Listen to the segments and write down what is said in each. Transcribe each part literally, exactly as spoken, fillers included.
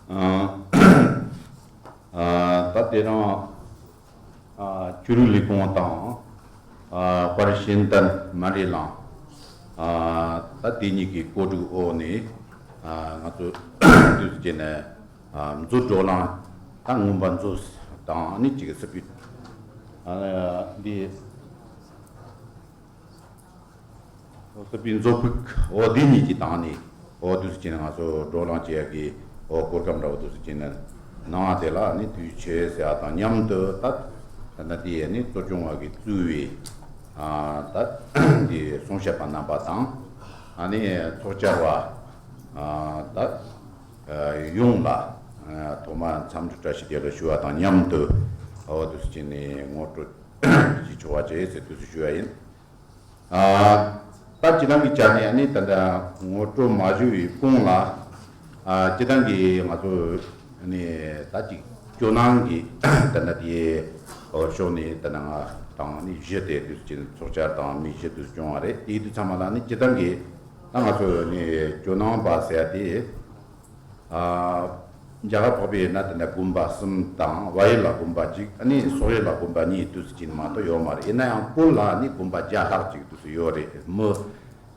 ཨ། ཨ། ད་དེ་རིང་ཨ་ཆོས་རིག་ལས་ཁུངས་དང་ཨ་དཔལ་ཤེས་ལྡན་མ་འདྲེས་གླིང་ཨ་ད་དེ་གཉིས་ཀྱི་བཀོད་སྒྲིག་འོག་ནས་ཨ་ང་ཚོ་དུས་ཚོད་ཅིག་ནས་ཨ་མཛོད་བགྲོ་གླེང་ད་མངོན་པ་མཛོད་དང་ནི་ཅིག་སྲིད་པའི་ཨ་འདི། སྲིད་པའི་མཛོད་ཕུག་འོ་འདི་གཉིས་ཀྱི་སྟེང་ནས་འོ་དུས་ཚོད་ཅིག་ནས་ང་ཚོ་བགྲོ་གླེང་བྱེད་ཡག་གི་འོ་གོ་སྐབས་འདྲ་བོ་དུས་ཚོད་ཅིག་ནས་གནང་བ་དེ་ལ་ནི་ཐུགས་རྗེ་ཆེ་ཟེར་བ་དང་མཉམ་དུ་ད་ད་ལྟ་དེ་ནི་གཙོ་སྐྱོང་བ་གིས་གཙོས་པའི་ཨ་ད་འདི་གསུང་བཤད་པ་རྣམ་པ་དང་ཨ་ནི་ཚོགས་བཅར་བ་ཨ་ད་ཡོངས་ལ་ཨ་ཐོག་མར་འཚམས་འདྲི་བཀྲ་ཤིས་བདེ་ལེགས་ཞུ་བ་དང་མཉམ་དུ་འོ་དུས་ཚོད་ཅིག་ནས་ངོ་སྤྲོད་ཞུ་ཆོག་པ་བྱས་ཟེར་དུས་ཚོད་ཞུ་བ་ཡིན། ཨ་ད་སྤྱི་བཏང་གི་ཆ་ནས་ཨ་ནི་ད་ལྟ་ངོ་སྤྲོད་མ་ཞུ་བའི་གོང་ལ་ཨ་སྤྱི་བཏང་གི་ང་ཚོ་ཨ་ནི་ད་ཅིག་ཇོ་ནང་གི་ད་ལྟ་དེ་ཕྱོགས་ནས་ད་ལྟ་ང་དང་ཨ་ནི་གཞི་དེ་དུས་ཚོད་ཅིག་ཚོགས་བཅར་དང་མི་གཞི་དུས་སྐྱོང་བ་རེད། དེའི་དུས་ཚང་མ་ལ་ཨ་ནི་སྤྱི་བཏང་གི་ད་ང་ཚོ་ཨ་ནི་ཇོ་ནང་པ་ཟེར་ཡ་དེ། ཨ། རྒྱ་གར་འཕགས་པའི་ཡུལ་ན་དེ་འདྲ་དགོན་པ་གསུམ་དང་བལ་ཡུལ་ལ་དགོན་པ་གཅིག་ཨ་ནི་སོག་ཡུལ་ལ་དགོན་པ་གཉིས་དུས་སུ་གཅིག་མ་གཏོགས་ཡོད་མ་རེད། ཡིན་ན་ཡང་བོད་ལ་ནི་དགོན་པ་བརྒྱ་ལྷག་ཅིག་དུས་སུ་ཡོད་རེད། མི་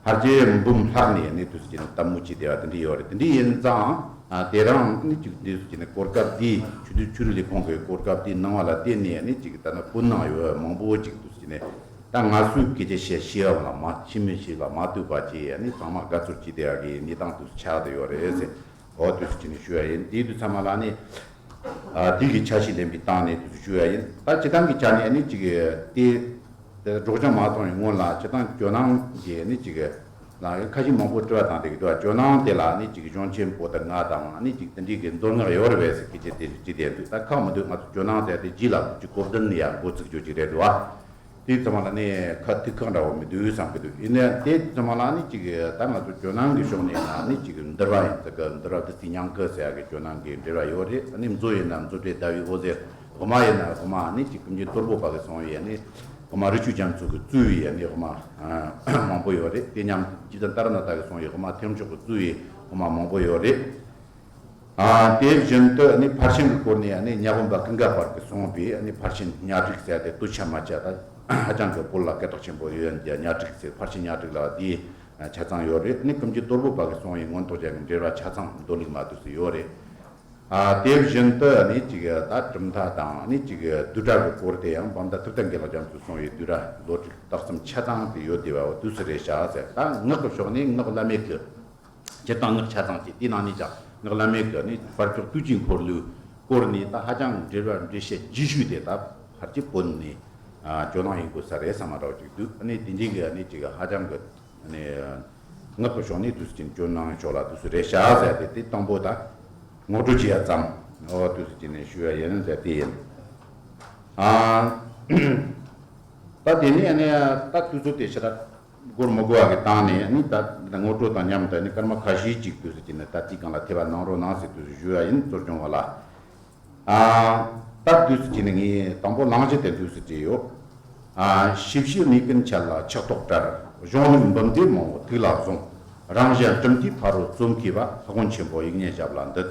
ཕལ་ཆེར་འབུམ་ལྷག་ནས་ནི་དུས་སུ་གཅིག་ནི་ལྟད་མོ་བྱེད་བསྡད་པ་དེ་འདྲ་ཡོད་རེད། དེ་འདྲ་ཡིན་ཙང་ཨ་དེ་རིང་ནི་ཅིག་དུས་སུ་གཅིག་ནི་གོ་སྐབས་འདི་ཆོས་དུས་ཆོས་རིག་ལས་ཁུངས་ཀྱི་གོ་སྐབས་འདི་གནང་བ་ལ་བརྟེན་ནས་ནི་ཅིག་ད་ནི་བོད་ནང་ཡོད་མང་པོ་ཅིག་དུས་སུ་གཅིག་ནི་ད་ང་ཚོའི་སྐད་ཆ་བཤད་ཤེས་པ་ལ་མ་ཤེས་མི་ཤེས་ལ་མ་ཐུག་པ་བྱས་ནི་ཚང་མ་དགའ་ཚོར་བྱེད་བསྡད་པ་གི་གནས་སྟངས་དུས་སུ་ཆགས་བསྡད་ཡོད་རེད་ཟེར། འོ་དུས་སུ་བྱས་ནས་ཞུ་ཡ་ཡིན། དེའི་དུས་ཚང་མ་ལ་ནི། ཨ་དེ་གི་ཆ་ཤས་ལེན་པའི་སྟེང་ནས་དུས་སུ་ཞུ་ཡ་ཡིན། ད་སྤྱི་བཏང་གི་ཆ་ནས་ནི་ཅིག་དེ་དེ་སྒྲོག་སྦྱང་མ་བཏང་བའི་སྔོན་ལ་སྤྱི་བཏང་ཇོ་ནང་གི་ནི་ཅིག་ལ་ཁ་ཤས་མང་པོ་དྲི་བ་བཏང་བསྡད་ཀྱི་འདུག་ཇོ་ནང་དེ་ལ་ནི་ཅིག་གཞུང་ཆེན་པོ་ཏི་ལྔ་དང་ནི་ཅིག་དེ་འདྲའི་གི་མདོ་སྔགས་ཡོད་རེད་པས་ཟེར་སྐད་ཆ་དེ་བྲིས་བསྡད་འདུག་ད་ཁག་མི་འདུག་ང་ཚོ་ཇོ་ནང་ཟེར་དེ་རྗེས་ལ་ཅིག་གོ་བདུན་ནི་ཡང་འགོ་ཚུགས་རྒྱུ་ཅིག་རེད་འདུག་ཨ། དེའི་ཚང་མ་ལ་ནི་ཁ་ཐུག་ཁག་འདྲ་བོ་མི་འདུག་བསམ་གྱི་འདུག་ཡིན་ནའང་དེའི་ཚང་མ་ལ་ནི་ཅིག་ད་ང་ཚོ་ཇོ་ནང་གི་ཕྱོགས་ནས་ན་ནི་ཅིག་འདུལ་བ་ཡིན་ཙི་གི་འདུལ་བ་བདུད་རྩི་ཉང་གི་ཟེར་ཡ་གི་ཇོ་ནང་གི་འགྲེལ་བ་ཡོད་རེད། ནི་མཛོད་ཡིན་ན་མཛོད་བྲེ་ཟླ་བའི་འོད་ཟེར། དབུ་མ་ཡིན་ན་དབུ་མ་ནི་ཅིག་ཀུན་མཁྱེན་དོལ་པོ་པ་གི་གསུང་བའི་ནི་དབུ་མ་རི་ཆོས་རྒྱ་མཚོ་གི་གཙོས་པའི་ནི་དབུ་མ་མང་པོ་ཡོད་རེད། དེ་མཉམ་དུ་སྤྱི་བཏང་ཏཱ་ར་ནཱ་ཐ་གི་གསུང་བའི་དབུ་མ་ཐེག་མཆོག་གི་གཙོས་པའི་དབུ་མ་མང་པོ་ཡོད་རེད། ཨ་དེ་བཞིན་དུ་ནི་ཕར་ཕྱིན་གྱི་སྐོར་ནས་ནི་ཉ་དབོན་པ་ཀུན་དགའ་དཔལ་གྱིས་གསུངས་པའི་ནི་ཕར་ཕྱིན་གཉའ་ཁྲིག་ཟེར་ཏེ་སྟོད་ཆ་སྨད་ཆ་ད་ཧ་ཅང་གི་བོད་ལ་སྐད་གྲགས་ཆེན་པོ་ཡོད་ཡིན་གྱི་གཉའ་ཁྲིག་ཟེར་ཕར་ཕྱིན་གཉའ་ཁྲིག་ལ་དེའི་ཆ་ཚང་ཡོད་རེད། ནི་ཀུན་མཁྱེན་དོལ་པོ་པ་གིས་གསུངས་པའི་མངོན་རྟོགས་རྒྱན་གྱི་འགྲེལ་བ་ཆ་ཚང་མདོ་ལུགས་མ་དུས་སུ་ཡོད་རེད། ཨ་དེ་བཞིན་དུ་ནི་ཅིག་ད་གྲུབ་མཐའ་དང་ནི་ཅིག་བསྡུས་གྲྭ་གི་སྐོར་དེ་ཡང་བམ་ཟླ་ཐུབ་བསྟན་དགེ་ལེགས་རྒྱ་མཚོས་གསུངས་པའི་བསྡུས་གྲྭ་ལོ་དྲུག་རྟགས་ཙམ་ཆ་ཚང་དེ་ཡོད་བསྡད་པ་འོ་དུས་སུ་རེད་ཤག་ཟེར། ད་སྔགས་ཀྱི་ཕྱོགས་ནས་སྔགས་བླ་མེད་ཀྱི། སྤྱིར་བཏང་སྔགས་ཆ་ཚང་གཅིག་དེའི་ནང་ནས་ཀྱང་སྔགས་བླ་མེད་ཀྱི་ནི་དཔལ་མཆོག་དུས་ཀྱི་འཁོར་ལོའི་སྐོར་ནས་ད་ཧ་ཅང་འགྲེལ་བ་འགྲེལ་བཤད་རྒྱས་ཤོས་དེ་ད་ཕལ་ཆེར་བོད་ནས་ཨ་ཇོ་ནང་ཡིན་དགོས་ས་རེད་བསམ་པ་འདྲ་བོ་ཅིག་འདུག་ཨ་ནི་དེ་འདྲའི་གི་ཨ་ནི་ཅིག་ཧ་ཅང་གི་ཨ་ནི་སྔགས་ཀྱི་ཕྱོགས་ནས་དུས་སུ་ཅིག་ཇོ་ནང་ཕྱོགས་ལ་དུས་སུ་རེད་ཤག་ཟེར་ཏེ་དེ་དང་པོ་ད་ངོ་སྤྲོད་བྱེད་ཡ་ཙམ་འོ་དུས་སུ་ཅིག་ནས་ཞུ་ཡ་ཡིན་ཟེར་དེ་ཡིན། ཨ་ད་དེ་ནས་ཨ་ནི་ད་དུས་ཚོད་དེ་ཞེ་དྲག་འགོར་མི་དགོས་པ་གི་སྟེང་ནས་ནི་ད་ངོ་སྤྲོད་དང་མཉམ་དུ་ནི་སྐར་མ་ཁ་ཤས་ཅིག་དུས་སུ་ཅིག་ནི་ད་དེའི་སྒང་ལ་ཐེ་བ་གནང་རོགས་གནང་ཟེར་དུས་སུ་ཞུ་ཡ་ཡིན། གཙོ་སྐྱོང་བ་ལ། ཨ་ད་དུས་སུ་ཅིག་ནི་ངས་དང་པོ་གླེང་གཞི་དེ་དུས་སུ་བྲིས་ཡོད། ཨ་ཞིབ་བཤེར་ནུས་ཀུན་ཆེ་ལ་ཕྱག་ཐོག་བཀྲ། གཞུང་ལུགས་འབུམ་སྡེ་མང་པོ་ཐུགས་ལ་བཟུང་། རང་གཞན་གྲུབ་མཐའི་ཕ་རོལ་རྩོམ་མཁས་པ། ལྷ་དབང་ཆེན་པོ་ཡིག་སྙན་ཞབས་ལ་འདུད།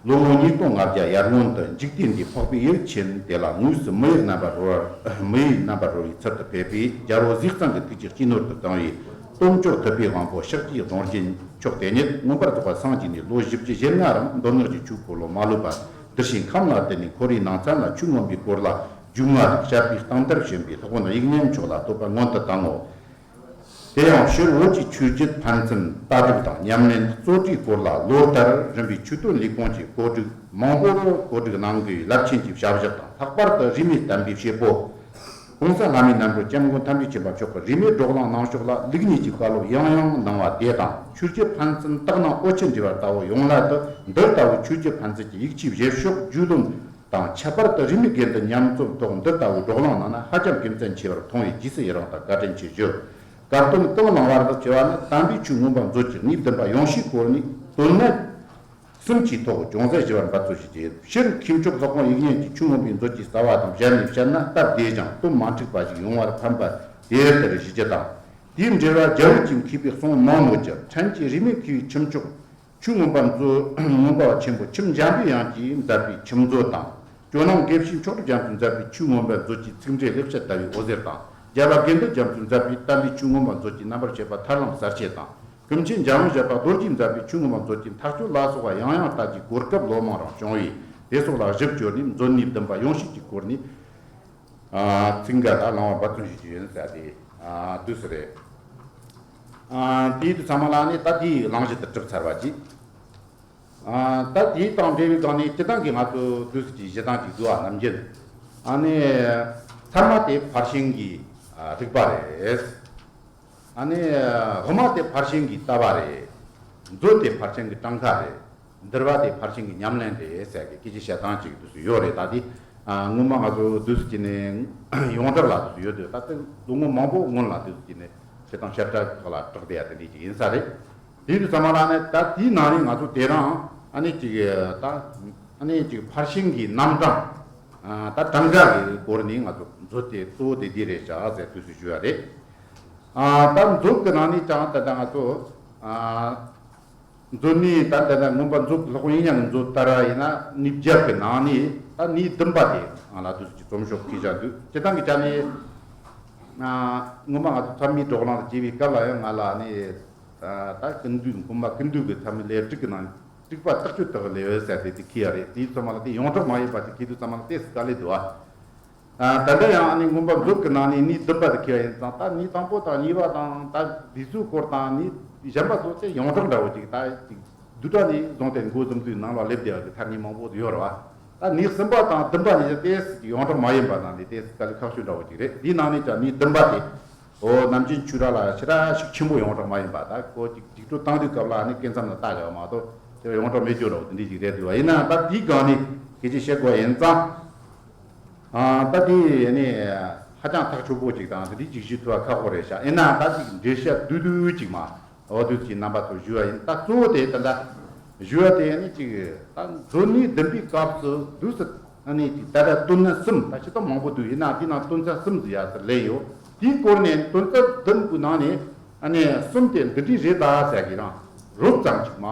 ལོ་ངོ་ཉིས་སྟོང་ལྔ་བརྒྱ་ཡར་སྔོན་དུ་འཇིག་རྟེན་འདིའི་འཕགས་པའི་ཡུལ་ཆེན་དེ་ལ་དངོས་སུ་མི་ཡུལ་རྣམ་པར་རོལ་བར་མི་ཡུལ་རྣམ་པར་རོལ་བའི་ཚུལ་དུ་ཕེབས་པས། རྒྱལ་པོ་གཟི་གཙང་གི་ཐུགས་ཀྱི་སྤྱི་ནོར་དུ་བཏང་བའི་སྟོབས་མཆོག་ཐུབ་པའི་དབང་པོ་ཤཱཀྱའི་གདུང་རྒྱུད་མཆོག་དེ་ཉིད་མངོན་པར་རྫོགས་པར་སངས་རྒྱས་ནས་ལོ་བཞི་བཅུ་ཞེ་ལྔ་རིང་མདོ་སྔགས་ཀྱི་ཆོས་འཁོར་ལོ་མ་ལུས་པ་བསྡུར་ཞིང་ཁམས་ལ་བསྟན་ནས། འཁོར་བའི་ནང་ཚན་ལ་ཆོས་མངོན་པའི་སྐོར་ལ་རྒྱུད་ལྔ་དང་བཤད་པའི་སྟེང་དར་བྱོན་པའི་ལྷག་པར་དུ་ཡིག་སྙན་མཆོག་ལ་བསྟོད་པ་མངོན་དུ་བཏང་ངོ་། དེ་ཡང་ཕྱིར་བོད་ཀྱི་ཆོས་བརྒྱུད་ཕན་ཚུན་ལྟ་གྲུབ་དང་ཉམས་ལེན་གཙོ་གྲས་སྐོར་ལ་ལོ་ལྟར་རིམ་པས་ཆོས་དོན་ལས་ཁུངས་ཀྱིས་བཀོད་སྒྲིག་མང་པོར་བཀོད་སྒྲིག་གནང་དགོས་པའི་རླབས་ཆེན་གྱི་བྱ་བཞག་དང་། ལྷག་པར་དུ་རིས་མེད་བསྟན་པའི་བྱེད་པོ། ༸གོང་ས་ལྷ་མིའི་རྣམ་གྲོལ་སྐྱབས་མགོན་ཐམས་ཅད་མཁྱེན་པ་མཆོག་གིས་རིས་མེད་བགྲོ་གླེང་གནང་ཕྱོགས་ལ་ལུགས་གཉིས་ཀྱི་བཀའ་སློབ་ཡང་ཡང་གནང་བ་དེ་དང་། ཆོས་བརྒྱུད་ཕན་ཚུན་དག་སྣང་འོ་ཆུ་འདྲེས་པ་ལྟ་བུ་ཡོང་སླད་དུ་འདི་ལྟ་བུའི་ཆོས་བརྒྱུད་ཕན་ཚུན་གྱི་ཡིག་ཆའི་བཞེད་ཕྱོགས་རྒྱུས་ལོན་དང་། ཁྱད་པར་དུ་རིས་མེད་དགེ་འདུན་མཉམ་འཛོམས་ཐོག་འདི་ལྟ་བུའི་བགྲོ་གླེང་གནང་ན་ཧ་ཅང་དགེ་མཚན་ཆེ་བར་མཐོང་བས་རྗེས་སུ་ཡི་རང་དང་བཀའ་དྲིན་ཆེ་ཞུ། བཀའ་དྲིན་གང་གནང་བར་དུ་བྱ་བ་ནི་དམ་པའི་ཆོས་མངོན་པ་མཛོད་ཀྱི་གནས་བདུན་པ་ཡོངས་ཤེས་སྐོར་ནས་དོན་གནད་གསུམ་གྱི་ཐོག་ཅུང་ཟད་ཞུ་བར་འབད་རྩོལ་ཞུ་རྒྱུ་ཡིན། སྤྱིར་མཁས་མཆོག་ལྷག་དབང་ཡིག་སྙན་གྱི་ཆོས་མངོན་པའི་མཛོད་ཀྱི་རྩ་བ་དང་སྦྱར་ནས་བཤད་ན་སྟབས་བདེ་ཞིང་དོན་མ་འཁྲུགས་པ་ཞིག་ཡོང་བར་ཕན་པ་དེ་ལྟར་ཞུ་རྒྱུ་དང་། དེའི་འགྲེལ་བ་རྒྱ་བོད་ཀྱི་མཁས་པའི་གསུང་མང་མོད་ཀྱང་ཕྲན་གྱིས་རིས་མེད་མཁས་པའི་ཁྱུ་མཆོག་ ཆོས་མངོན་པ་མཛོད། མངོན་པ་ཆེན་པོ་ཁྱིམ་འཇམ་པའི་དབྱངས་ཀྱིས་མཛད་པའི་ཆིབས་མཛོད་དང་། ཇོ་ནང་དགེ་བཤེས་མཆོག་སྤྲུལ་རྒྱ་མཚོས་མཛད་པའི་ཆོས་མངོན་པ་མཛོད་ཀྱི་ཚིག་འགྲེལ་ལེགས་བཤད་ཟླ་བའི་འོད་ཟེར་དང་། རྒྱལ་བ་དགེ་འདུན་རྒྱ་མཚོས་མཛད་པའི་བསྟན་པའི་ཆོས་མངོན་པ་མཛོད་ཀྱི་རྣམ་པར་བཤད་པ་ཐར་ལམ་གསལ་བྱེད་དང་། ཀུན་མཁྱེན་འཇམ་དབྱངས་བཞད་པ་རྡོ་རྗེས་མཛད་པའི་ཆོས་མངོན་པ་མཛོད་ཀྱི་མཐའ་དཔྱོད་ལ་སོགས་པ་ཡང་ཡང་བལྟ་རྒྱུའི་གོ་སྐབས་ལོ་མང་རང་བྱུང་བས། དེ་སོགས་ལ་ཞིབ་བརྗོད་ནས་མཛོད་གནས་བདུན་པ་ཡོངས་ཤེས་ཀྱི་སྐོར་ནས། ཨ། ཚིག་འགའ་ལ་ལང་བ་འབད་བརྩོན་ཞུ་རྒྱུ་ཡིན་ཟེར་ཏེ། ཨ། དུས་སུ་རེད། ཨ། དེའི་དུས་ཚང་མ་ལ་ནི་ད་དེའི་གླེང་གཞི་དེ་གྲུབ་ཚར་བ་ཅིག་ཨ། ད་དེའི་དང་འབྲེལ་བའི་སྒང་ནས་སྤྱིར་བཏང་གི་ང་ཚོ་དུས་སུ་ཀྱི་གཞི་བཏང་ཅིག་འདུག་བ། ནམ་རྒྱུན། ཨ་ནི། ཚད་མ་དེ་ཕར་ཕྱིན་གྱི། ཨ། རིགས་པ་རེད། ཨ་ནི། དབུ་མ་དེ་ཕར་ཕྱིན་གྱི་ལྟ་བ་རེད། མཛོད་དེ་ཕར་ཕྱིན་གྱི་གྲངས་ཀ་རེད། འདུལ་བ་དེ་ཕར་ཕྱིན་གྱི་ཉམས་ལེན་རེད་ཟེར་གི་སྐད་ཆ་བཤད་སྟངས་ཅིག་དུས་སུ་ཡོད་རེད། ད་དེ། ཨ། སྔོན་མ་ང་ཚོ་དུས་སུ་ཅི་ནས་ཡོངས་གྲགས་ལ་དུས་སུ་ཡོད་དུས། ད་ལྟ་ལོ་ངོ་མང་པོ་སྔོན་ལ་དུས་སུ་ཅི་ནས་བྱེད་སྟངས་བཤད་གྲྭ་ཁག་ལ་གྲགས་བསྡད་ཡ་དེ་འདྲ་ཅིག་ཡིན་ས་རེད། དེའི་དུས་ཚང་མ་ལ་ནི་ད་དེའི་ནང་ནས་ང་ཚོ་དེ་རང་ཨ་ནི་ཅིག་ད་ཨ་ནི་ཅིག་ཕར་ཕྱིན་གྱི་རྣམ་གྲངས། ཨ། ད་གྲངས་ཀ་གི་སྐོར་ནས་ང་ཚོ་མཛོད་དེ་གཙོ་བོ་དེ་འདི་རེད་བཞག་ཟེར་དུས་སུ་ཞུ་བ་རེད། ཨ། ད་མཛོད་ཀྱི་ནང་ནས་ཀྱང་ད་ལྟ་ང་ཚོ། ཨ། མཛོད་ནི་ད་ལྟ་ད་མངོན་པ་མཛོད་ཀྱི་ལྷག་པར་དབྱིག་གཉེན་གྱི་མཛོད་ལྟར་བ་ཡིན་ན་གནས་བརྒྱད་ཀྱི་ནང་ནས་ད་གནས་བདུན་པ་དེ་ང་ལ་དུས་སུ་ཀྱི་རྩོམ་ཤོག་གི་བཞག་འདུག་སྤྱིར་བཏང་གི་ཆ་ནས། ཨ། སྔོན་མ་ང་ཚོ་ཚད་མའི་བགྲོ་གླེང་ལ་བྱེད་པའི་སྐབས་ལ་ཡང་ང་ལ་ནི། ད་ཀུན་བཏུས་མགོ་མ་ཀུན་བཏུས་ཀྱི་ཚད་མའི་ལས་རིགས་ཀྱི་ནང་དྲུག་པ་རྟགས་ཆོས་དག་ལས་ཟེར་ཏེ་དེ་ཁྱེར་ཡ་རེད། དེའི་ཚང་མ་ལ་དེ་ཡོངས་གྲགས་མ་ཡིན་པ་དེ་ཁྱེར་དུས་ཚང་མ་ལ་ཏོག་ཙམ་དཀའ་ལས་འདུག་ཨ། ད་ལྟ་ཡང་ཨ་ནི་མངོན་པ་མཛོད་ཀྱི་ནང་ནས་གནས་བདུན་པ་དེ་ཁྱེར་ཡ་ཡིན་ཙང་། ད་གནས་དང་པོ་དང་གཉིས་པ་དང་ད་འདི་ཚོའི་སྐོར་དང་གནས་གཞན་པ་ཚོ་དེ་ཡོངས་གྲགས་འདྲ་བོ་ཅིག་ད་ཅིག་བསྡུས་གྲྭ་ནས་བཟུང་སྟེ་འགོ་བཟུང་དུས་ནང་ལ་སླེབས་བསྡད་པ་གི་ཐ་སྙད་མང་པོ་ཡོད་རེད་བ། ད་གནས་གསུམ་པ་དང་བདུན་པ་གཉིས་ཀ་ཏོག་ཙམ་ཡོངས་གྲགས་མ་ཡིན་པ་ནང་ནས་ཏོག་ཙམ་དཀའ་ལས་ཁག་ཤོས་འདྲ་བོ་ཅིག་རེད། འདིའི་ནང་ནས་ཀྱང་གནས་བདུན་པ་དེ། འོ། ནམ་རྒྱུན་ཆོས་གྲྭ་ལ་ཞེ་དྲག་ཞིག་ཆེན་པོ་ཡོངས་གྲགས་མ་ཡིན་པ། ད་ཁོ་ཅིག་རྒྱུགས་སྤྲོད་བཏང་དུས་སྐབས་ལ་ནི་སྐད་མཚམས་ལ་ལྟ་དགོས་མ་གཏོགས་དེ་ཡོངས་གྲགས་མེད་རྒྱུ་འདྲ་བོ་དེ་འདྲ་ཅིག་རེད་འདུག་བ། ཡིན་ནའང་ད་དེའི་སྒང་ནས་སྐད་ཆ་བཤད་དགོས་ཡིན་ཙང་། ཨ། ད་དེ་ནི་ཧ་ཅང་ཐག་ཆོད་པོ་ཅིག་དང་དེ་འདྲ་ཅིག་ཞུ་ཐུབ་པ་ཁག་པོ་རེད་ཤག་ཡིན་ནའང་ད་ཅིག་འགྲེལ་བཤད་བསྡུས་བསྡུས་ཅིག་མ། འོ། དུས་ཀྱི་རྣམ་པ་ཚོ་ཞུ་བ་ཡིན། ད་གཙོ་བོ་དེ་ད་ལྟ་ཞུ་བ་དེ་ནི་ཅིག་ད་མཛོད་གནས་བདུན་པའི་སྐབས་སུ་དུས་སུ་ཨ་ནི་ཅིག་ད་ལྟ་དོན་ཚན་གསུམ། ད་ཅི་ལྟར་མང་པོ་འདུག་ཡིན་ན་དེའི་ནང་དོན་ཚན་གསུམ་ཟེར་ཡ་ཟེར་ལས་ཡོད། དེའི་སྐོར་ནས་དོན་ཚན་བདུན་པོའི་ནང་ནས་ཨ་ནི་གསུམ་དེ་འདི་འདྲའི་རེད་ད་ཟེར་གི་རང་རོབ་ཙམ་ཅིག་མ་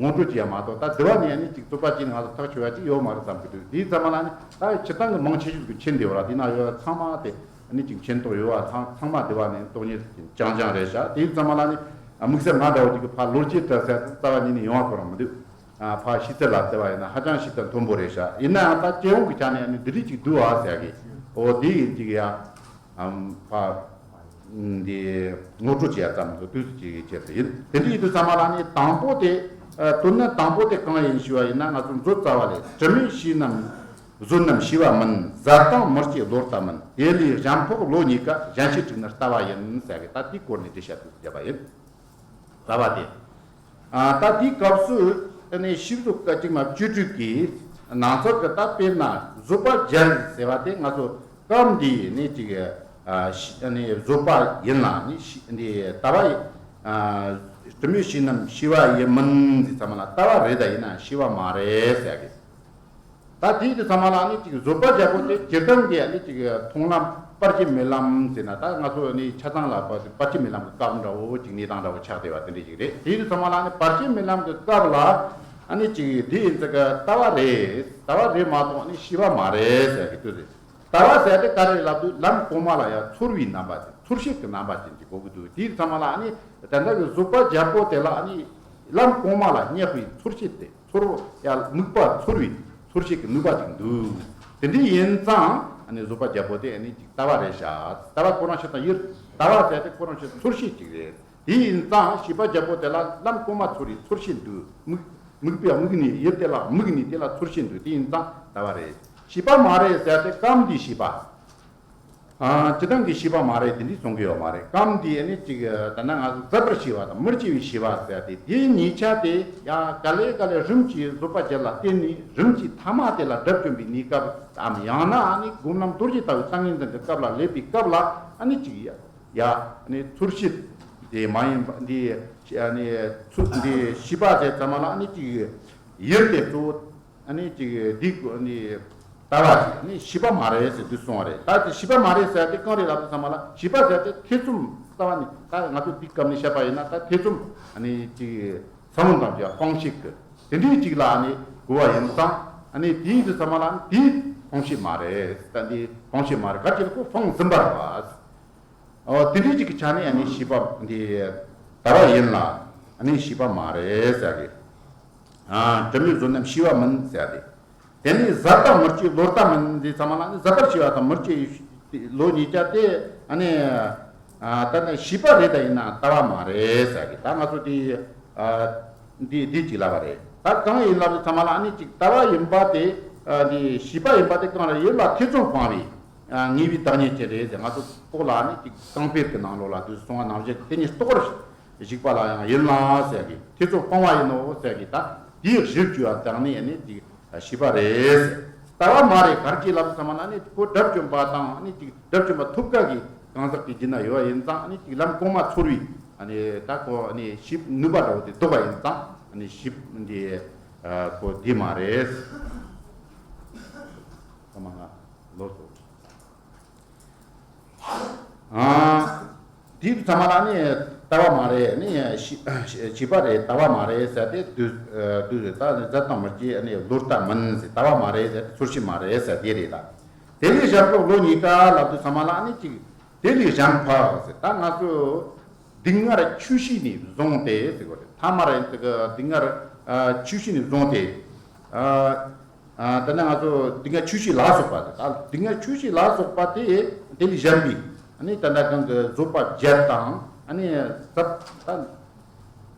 ངོ་སྤྲོད་བྱེད་ཡ་མ་གཏོགས། ད་དེ་བ་ནས་ཨ་ནི་ཅིག་རྩོད་པ་བྱས་ནས་ང་ཚོ་ཐག་ཆོད་ཡ་ཅིག་ཡོད་མ་རེད་བསམ་གི་འདུག་དེའི་ཚང་མ་ལ་ནི་ད་སྤྱིར་བཏང་གི་མང་ཆེ་ཤོས་ཀྱི་མཁྱེན་བསྡད་ཡོད་ར། དེའི་ནང་ཡོད་ཚང་མ་དེ་ཨ་ནི་ཅིག་མཁྱེན་རྟོགས་ཡོད་བ། ཚང་ཚང་མ་དེ་བ་ནས་རྟོགས་ཉེས་རྐྱང་རྐྱང་རེད་ཤག་དེའི་ཚང་མ་ལ་ནི་དམིགས་བསལ་ང་འདྲ་བོ་ཅིག་གི་ཕར་ལོ་རྒྱུས་འདྲ་ཟེར་རྩ་བ་ཉིད་ནས་ཡོང་བ་ཁོ་རང་མི་འདུག་ཨ། ཕར་ཤེས་ཚད་ལ་བལྟས་པ་ཡིན་ན་ཧ་ཅང་ཤེས་ཚད་མཐོན་པོ་རེད་ཤག་ཡིན་ནའང་ད་སྤྱི་ཡོངས་ཀྱི་ཆ་ནས་ནི་འདི་འདྲ་ཅིག་འདུག་ཨ་ཟེར་གི། འོ། དེ་ཡིན་ཅིག་ཡ། ཨམ། ཕར་འདི་ངོ་སྤྲོད་བྱེད་ཡ་ཙམ་དུ་དུས་སུ་ཅིག་བྱས་ཏེ་ཡིན། དེ་འདྲ་ཡིན་དུས་ཚང་མ་ལ་ནི་དང་པོ་དེ། ཨ། དོན་ནི་དང་པོ་དེ་གང་ཡིན་ཞུ་བ་ཡིན་ན། ང་ཚོ་མཛོད་རྩ་བ་ལས། དྲི་མེད་ཤེས་རྣམས་བཟོད་ནམ་ཤེས་པ་མིན། ཟད་དང་མི་སྐྱེ་བློ་ལྟ་མིན། དེ་ལས་གཞན་ཕོག་བློ་རྙེད་དཀའ། གཞན་ཤེས་དྲུག་ནི་ལྟ་བ་ཡིན་ཟེར་གི། ད་དེའི་སྐོར་ནས་འགྲེལ་བཤད་དུ་བརྒྱབ་པ་ཡིན། ལྟ་བ་དེ། ཨ། ད་དེའི་སྐབས་སུ་ཨ་ནི་ཤེས་བཟོད་བཀའ་བཅུ་མ་བཅུ་དྲུག་གི་ནང་ཚགས་ཀྱི་ད་དཔེར་ན་བཟོད་པ་རྒྱལ་ཟེར་བ་དེ་ང་ཚོ་སྐབས་འདིའི་ནི་ཅིག་ཨ། ཤི། ཨ་ནི་བཟོད་པ་ཡིན་ལ་ནི་ཤི། འདི་ལྟ་བ་ཡིན། ཨ། དྲི་མེད་ཤེས་རྣམས་ཤེས་པ་ཡིན་མིན་ཟེར་ཚང་མ་ལ་ལྟ་བ་རེད་ད་ཡིན་ན་ཤེས་པ་མ་རེད་ཟེར་གི། ད་དེའི་དུས་ཚང་མ་ལ་ནི་ཅིག་བཟོད་པ་རྒྱལ་པོ་དེ་སྤྱིར་བཏང་གི་ནི་ཅིག་མཐོང་ལམ་བར་ཆད་མེད་ལམ་ཟེར་ན། ད་ང་ཚོ་ནི་ཆ་ཚང་ལ་བར་ཆད་མེད་ལམ་གྱི་སྐབས་འདྲ་བོ་ཅིག་གནས་སྟངས་འདྲ་བོ་ཆགས་བསྡད་པ་དེ་འདྲ་ཞིག་རེད། དེའི་དུས་ཚང་མ་ལ་ནི་བར་ཆད་མེད་ལམ་གྱི་སྐབས་ལ་ཨ་ནི་ཅིག་དེ་ཡིན་ཙང་གི་ལྟ་བ་རེད། ལྟ་བ་རེད་མ་གཏོགས་ནི་ཤེས་པ་མ་རེད་ཟེར་གི་དུས་རེད། ལྟ་བ་ཟེར་དེ་ག་རེ་ལབ་དུས་ལམ་གོང་མ་ལ་ཡང་ཚོར་བའི་རྣམ་པ་ཅན། ཚོར་ཤེས་ཀྱི་རྣམ་པ་ཅན་གྱི་གོ་གི་འདུག་དེའི་ཚང་མ་ལ་ཨ་ནི་དེ་འདྲ་གི་བཟོད་པ་རྒྱལ་པོ་དེ་ལ་ཨ་ནི་ལམ་གོང་མ་ལ་སྙེག་པའི་ཚོར་ཤེས་དེ། ཚོར་ཡ་དམིགས་པ་ཚོར་བའི་ཚོར་ཤེས་ཀྱི་ནུས་པ་ཅིག་འདུག་དེ་འདྲ་ཡིན་ཙང་ཨ་ནི་བཟོད་པ་རྒྱལ་པོ་དེ་ཨ་ནི་ཅིག་ལྟ་བ་རེད་ཤག་ལྟ་བ་ཁོ་རང་ཤེས་དང་ཡུལ། ལྟ་བ་ཟེར་དེ་ཁོ་རང་ཤེས་ཚོར་ཤེས་ཅིག་རེད། དེ་ཡིན་ཙང་ཤེས་པ་རྒྱལ་པོ་དེ་ལ་ལམ་གོང་མ་ཚོར་བའི་ཚོར་ཤེས་འདུག་དམིགས། དམིགས་པའི་དམིགས་ནས་ཡུལ་དེ་ལ་དམིགས་ནས་དེ་ལ་ཚོར་ཤེས་འདུག་དེ་ཡིན་ཙང་ལྟ་བ་རེད། ཤེས་པ་མ་རེད་ཟེར་དེ་སྐབས་འདིའི་ཤེས་པ། ཨ། སྤྱིར་བཏང་གི་ཤེས་པ་མ་རེད་དེ་འདྲ་གསུང་གི་ཡོད་མ་རེད། སྐབས་འདིའི་ནི་ཅིག་ད་ནང་ང་ཚོ་ཟད་པར་ཤེས་པ་དང་མི་སྐྱེ་བའི་ཤེས་པ་ཟེར་དེ། དེའི་གཉིས་ཆ་དེ་ཡ་ག་ལེ་ག་ལེ་རིམ་གྱིས་བཟོད་པ་རྒྱལ་ལ་བརྟེན་ནས་རིམ་གྱིས་ཐ་མ་དེ་ལ་སྒྲུབ་བཅོམ་པའི་གནས་སྐབས་སམ། ཡང་ན་ཨ་ནི་སྒོམ་ལམ་རྡོ་རྗེ་ལྟ་བུའི་ཏིང་ངེ་འཛིན་གྱི་སྐབས་ལ་སླེབས་པའི་སྐབས་ལ་ཨ་ནི་ཅིག་ཡ། ཡ། ཨ་ནི་ཚོར་ཤེས་དེ་མ་ཡིན་པ་འདི། ཨ་ནི་ཚུལ་འདི་ཤེས་པ་ཟེར་ཙམ་ལ་ཨ་ནི་ཅིག་ཡུལ་དེ་གཙོ་བོ། ཨ་ནི་ཅིག་འདི་ཨ་ནི་ལྟ་བ་ཅིག་ཨ་ནི་ཤེས་པ་མ་རེད་ཟེར་དུས་སོང་བ་རེད། ད་དེ་ཤེས་པ་མ་རེད་ཟེར་དེ་གང་རེད་ལབ་དུས་ཙམ་ལ་ཤེས་པ་ཟེར་དེ་ཐེ་ཚོམ་རྩ་བ་ནས། ད་ང་ཚོ་འདི་སྐབས་ནས་བཤད་པ་ཡིན་ན་ད་ཐེ་ཚོམ་ཨ་ནི་ཅིག་ས་བོན་དང་བཅས་པ་སྤང་བྱེད་ཀྱི་དེ་འདྲའི་ཅིག་ལ་ནི་གོ་བ་ཡིན་ཙང་ཨ་ནི་དེའི་དུས་ཚང་མ་ལ་ནི་དེའི་སྤང་བྱེད་མ་རེད། ད་འདི་སྤང་བྱེད་མ་རེད། ག་ཅི་ལ་ཁོ་སྤང་ཟིན་པ་རེད་པ། ཨོ་དེ་འདྲའི་ཅིག་གི་ཆ་ནས་ཨ་ནི་ཤེས་པ་འདི་ལྟ་བ་ཡིན་ལ་ཨ་ནི་ཤེས་པ་མ་རེད་ཟེར་གི། ཨ་དྲི་མེད་བཟོད་ནམས་ཤེས་པ་མིན་ཟེར་ཏེ། དེ་ནས་ཟད་དང་མི་སྐྱེའི་བློ་ལྟ་མིན་ཟེར་ཚང་མ་ལ་ནི་ཟད་པར་ཤེས་པ་དང་མི་སྐྱེའི་བློ་གཉིས་ཀ་དེ་ཨ་ནི་ཨ་ད་ནི་ཤེས་པ་རེད་ད་ཡིན་ན་ལྟ་བ་མ་རེད་ཟེར་གི། ད་ང་ཚོ་དེ་ཨ་འདི་འདི་ཅིག་ལབ་པ་རེད། ད་གང་ཡིན་ལབ་ཚང་མ་ལ་ཨ་ནི་ཅིག་ལྟ་བ་ཡིན་པ་དེ་ཨ་འདི་ཤེས་པ་ཡིན་པ་དེ་གང་རེད། ཡུལ་ལ་ཐེ་ཚོམ་སྤངས་པའི་ཨ་ངེས་པའི་བདག་ཉིད་ཅིག་རེད་ཟེར། ང་ཚོ་ལྐོག་ལ་ཨ་ནི་ཅིག་གང་སྤེལ་གྱི་ནང་ལོགས་ལ་དུ་སོང་བ་ནང་བཞིན་དེ་ཉིད་རྟོགས་པར་གཞིག་པ་ལ་ཡང་ཡིན་ལ་ཟེར་གི། ཐེ་ཚོམ་སྤོང་བ་ཡིན་ནོ་ཟེར་གི། ད་དེའི་གཞིར་གྱུར་བ་དག་ནི་ནི་དེ་ཤེས་པ་རེད། ལྟ་བ་མ་རེད། གར་གྱི་ལམ་ཚང་མ་ན་ནི་ཁོ་དགྲ་བཅོམ་པ་དང་ནི་ཅིག་དགྲ་བཅོམ་པ་ཐོབ་དཀའ་གི་གང་ཟག་གི་རྒྱུད་ན་ཡོད་པ་ཡིན་ཙང་ནི་ཅིག་ལམ་གོང་མ་ཚོར་བའི་ནི་ད་ཁོ་ནི་ཤེས་ནུས་པ་འདྲ་བོ་དེ་ལྡོག་པ་ཡིན་ཙང་ནི་ཤེས་འདི་ཁོ་འདི་མ་རེད། ཚང་མ་ང་ལོ་སོ། ཨ། དེ་ཚང་མ་ལ་ནི་ལྟ་བ་མ་རེད། ནི་ཤེས་པ་རེད། ལྟ་བ་མ་རེད་ཟེར་ཏེ་དུས་དུས་ད་ནི་ཟད་དང་མི་སྐྱེ་ནི་བློ་ལྟ་མིན་ཟེར། ལྟ་བ་མ་རེད་ཟེར་ཏེ་ཚོར་ཤེས་མ་རེད་ཟེར་དེ་རེད་ད། དེ་ལས་གཞན་ཕག་བློ་གཉིས་ཀ་ལབ་དུས་ཚང་མ་ལ་ནི་ཅིག་དེ་ལས་གཞན་ཕག་ཟེར། ད་ང་ཚོ་སྡུག་བསྔལ་ཆོས་བཤད་ནས་བཟུང་སྟེ་ཟེར་གོ་རེད། ཐ་མ་རེད་ཟེར་གི། སྡུག་བསྔལ་ཆོས་བཤད་ནས་བཟུང་སྟེ། ཨ། ཨ་ད་ནི་ང་ཚོ་སྡུག་བསྔལ་ཆོས་བཤད་ལ་སོགས་པ་དེ། ད་སྡུག་བསྔལ་ཆོས་བཤད་ལ་སོགས་པ་དེ་དེ་ལས་གཞན་པའི་ཨ་ནི་ད་ལྟ་གང་གི་བཟོད་པ་བརྒྱད་དང་ཨ་ནི་ཟད་ད་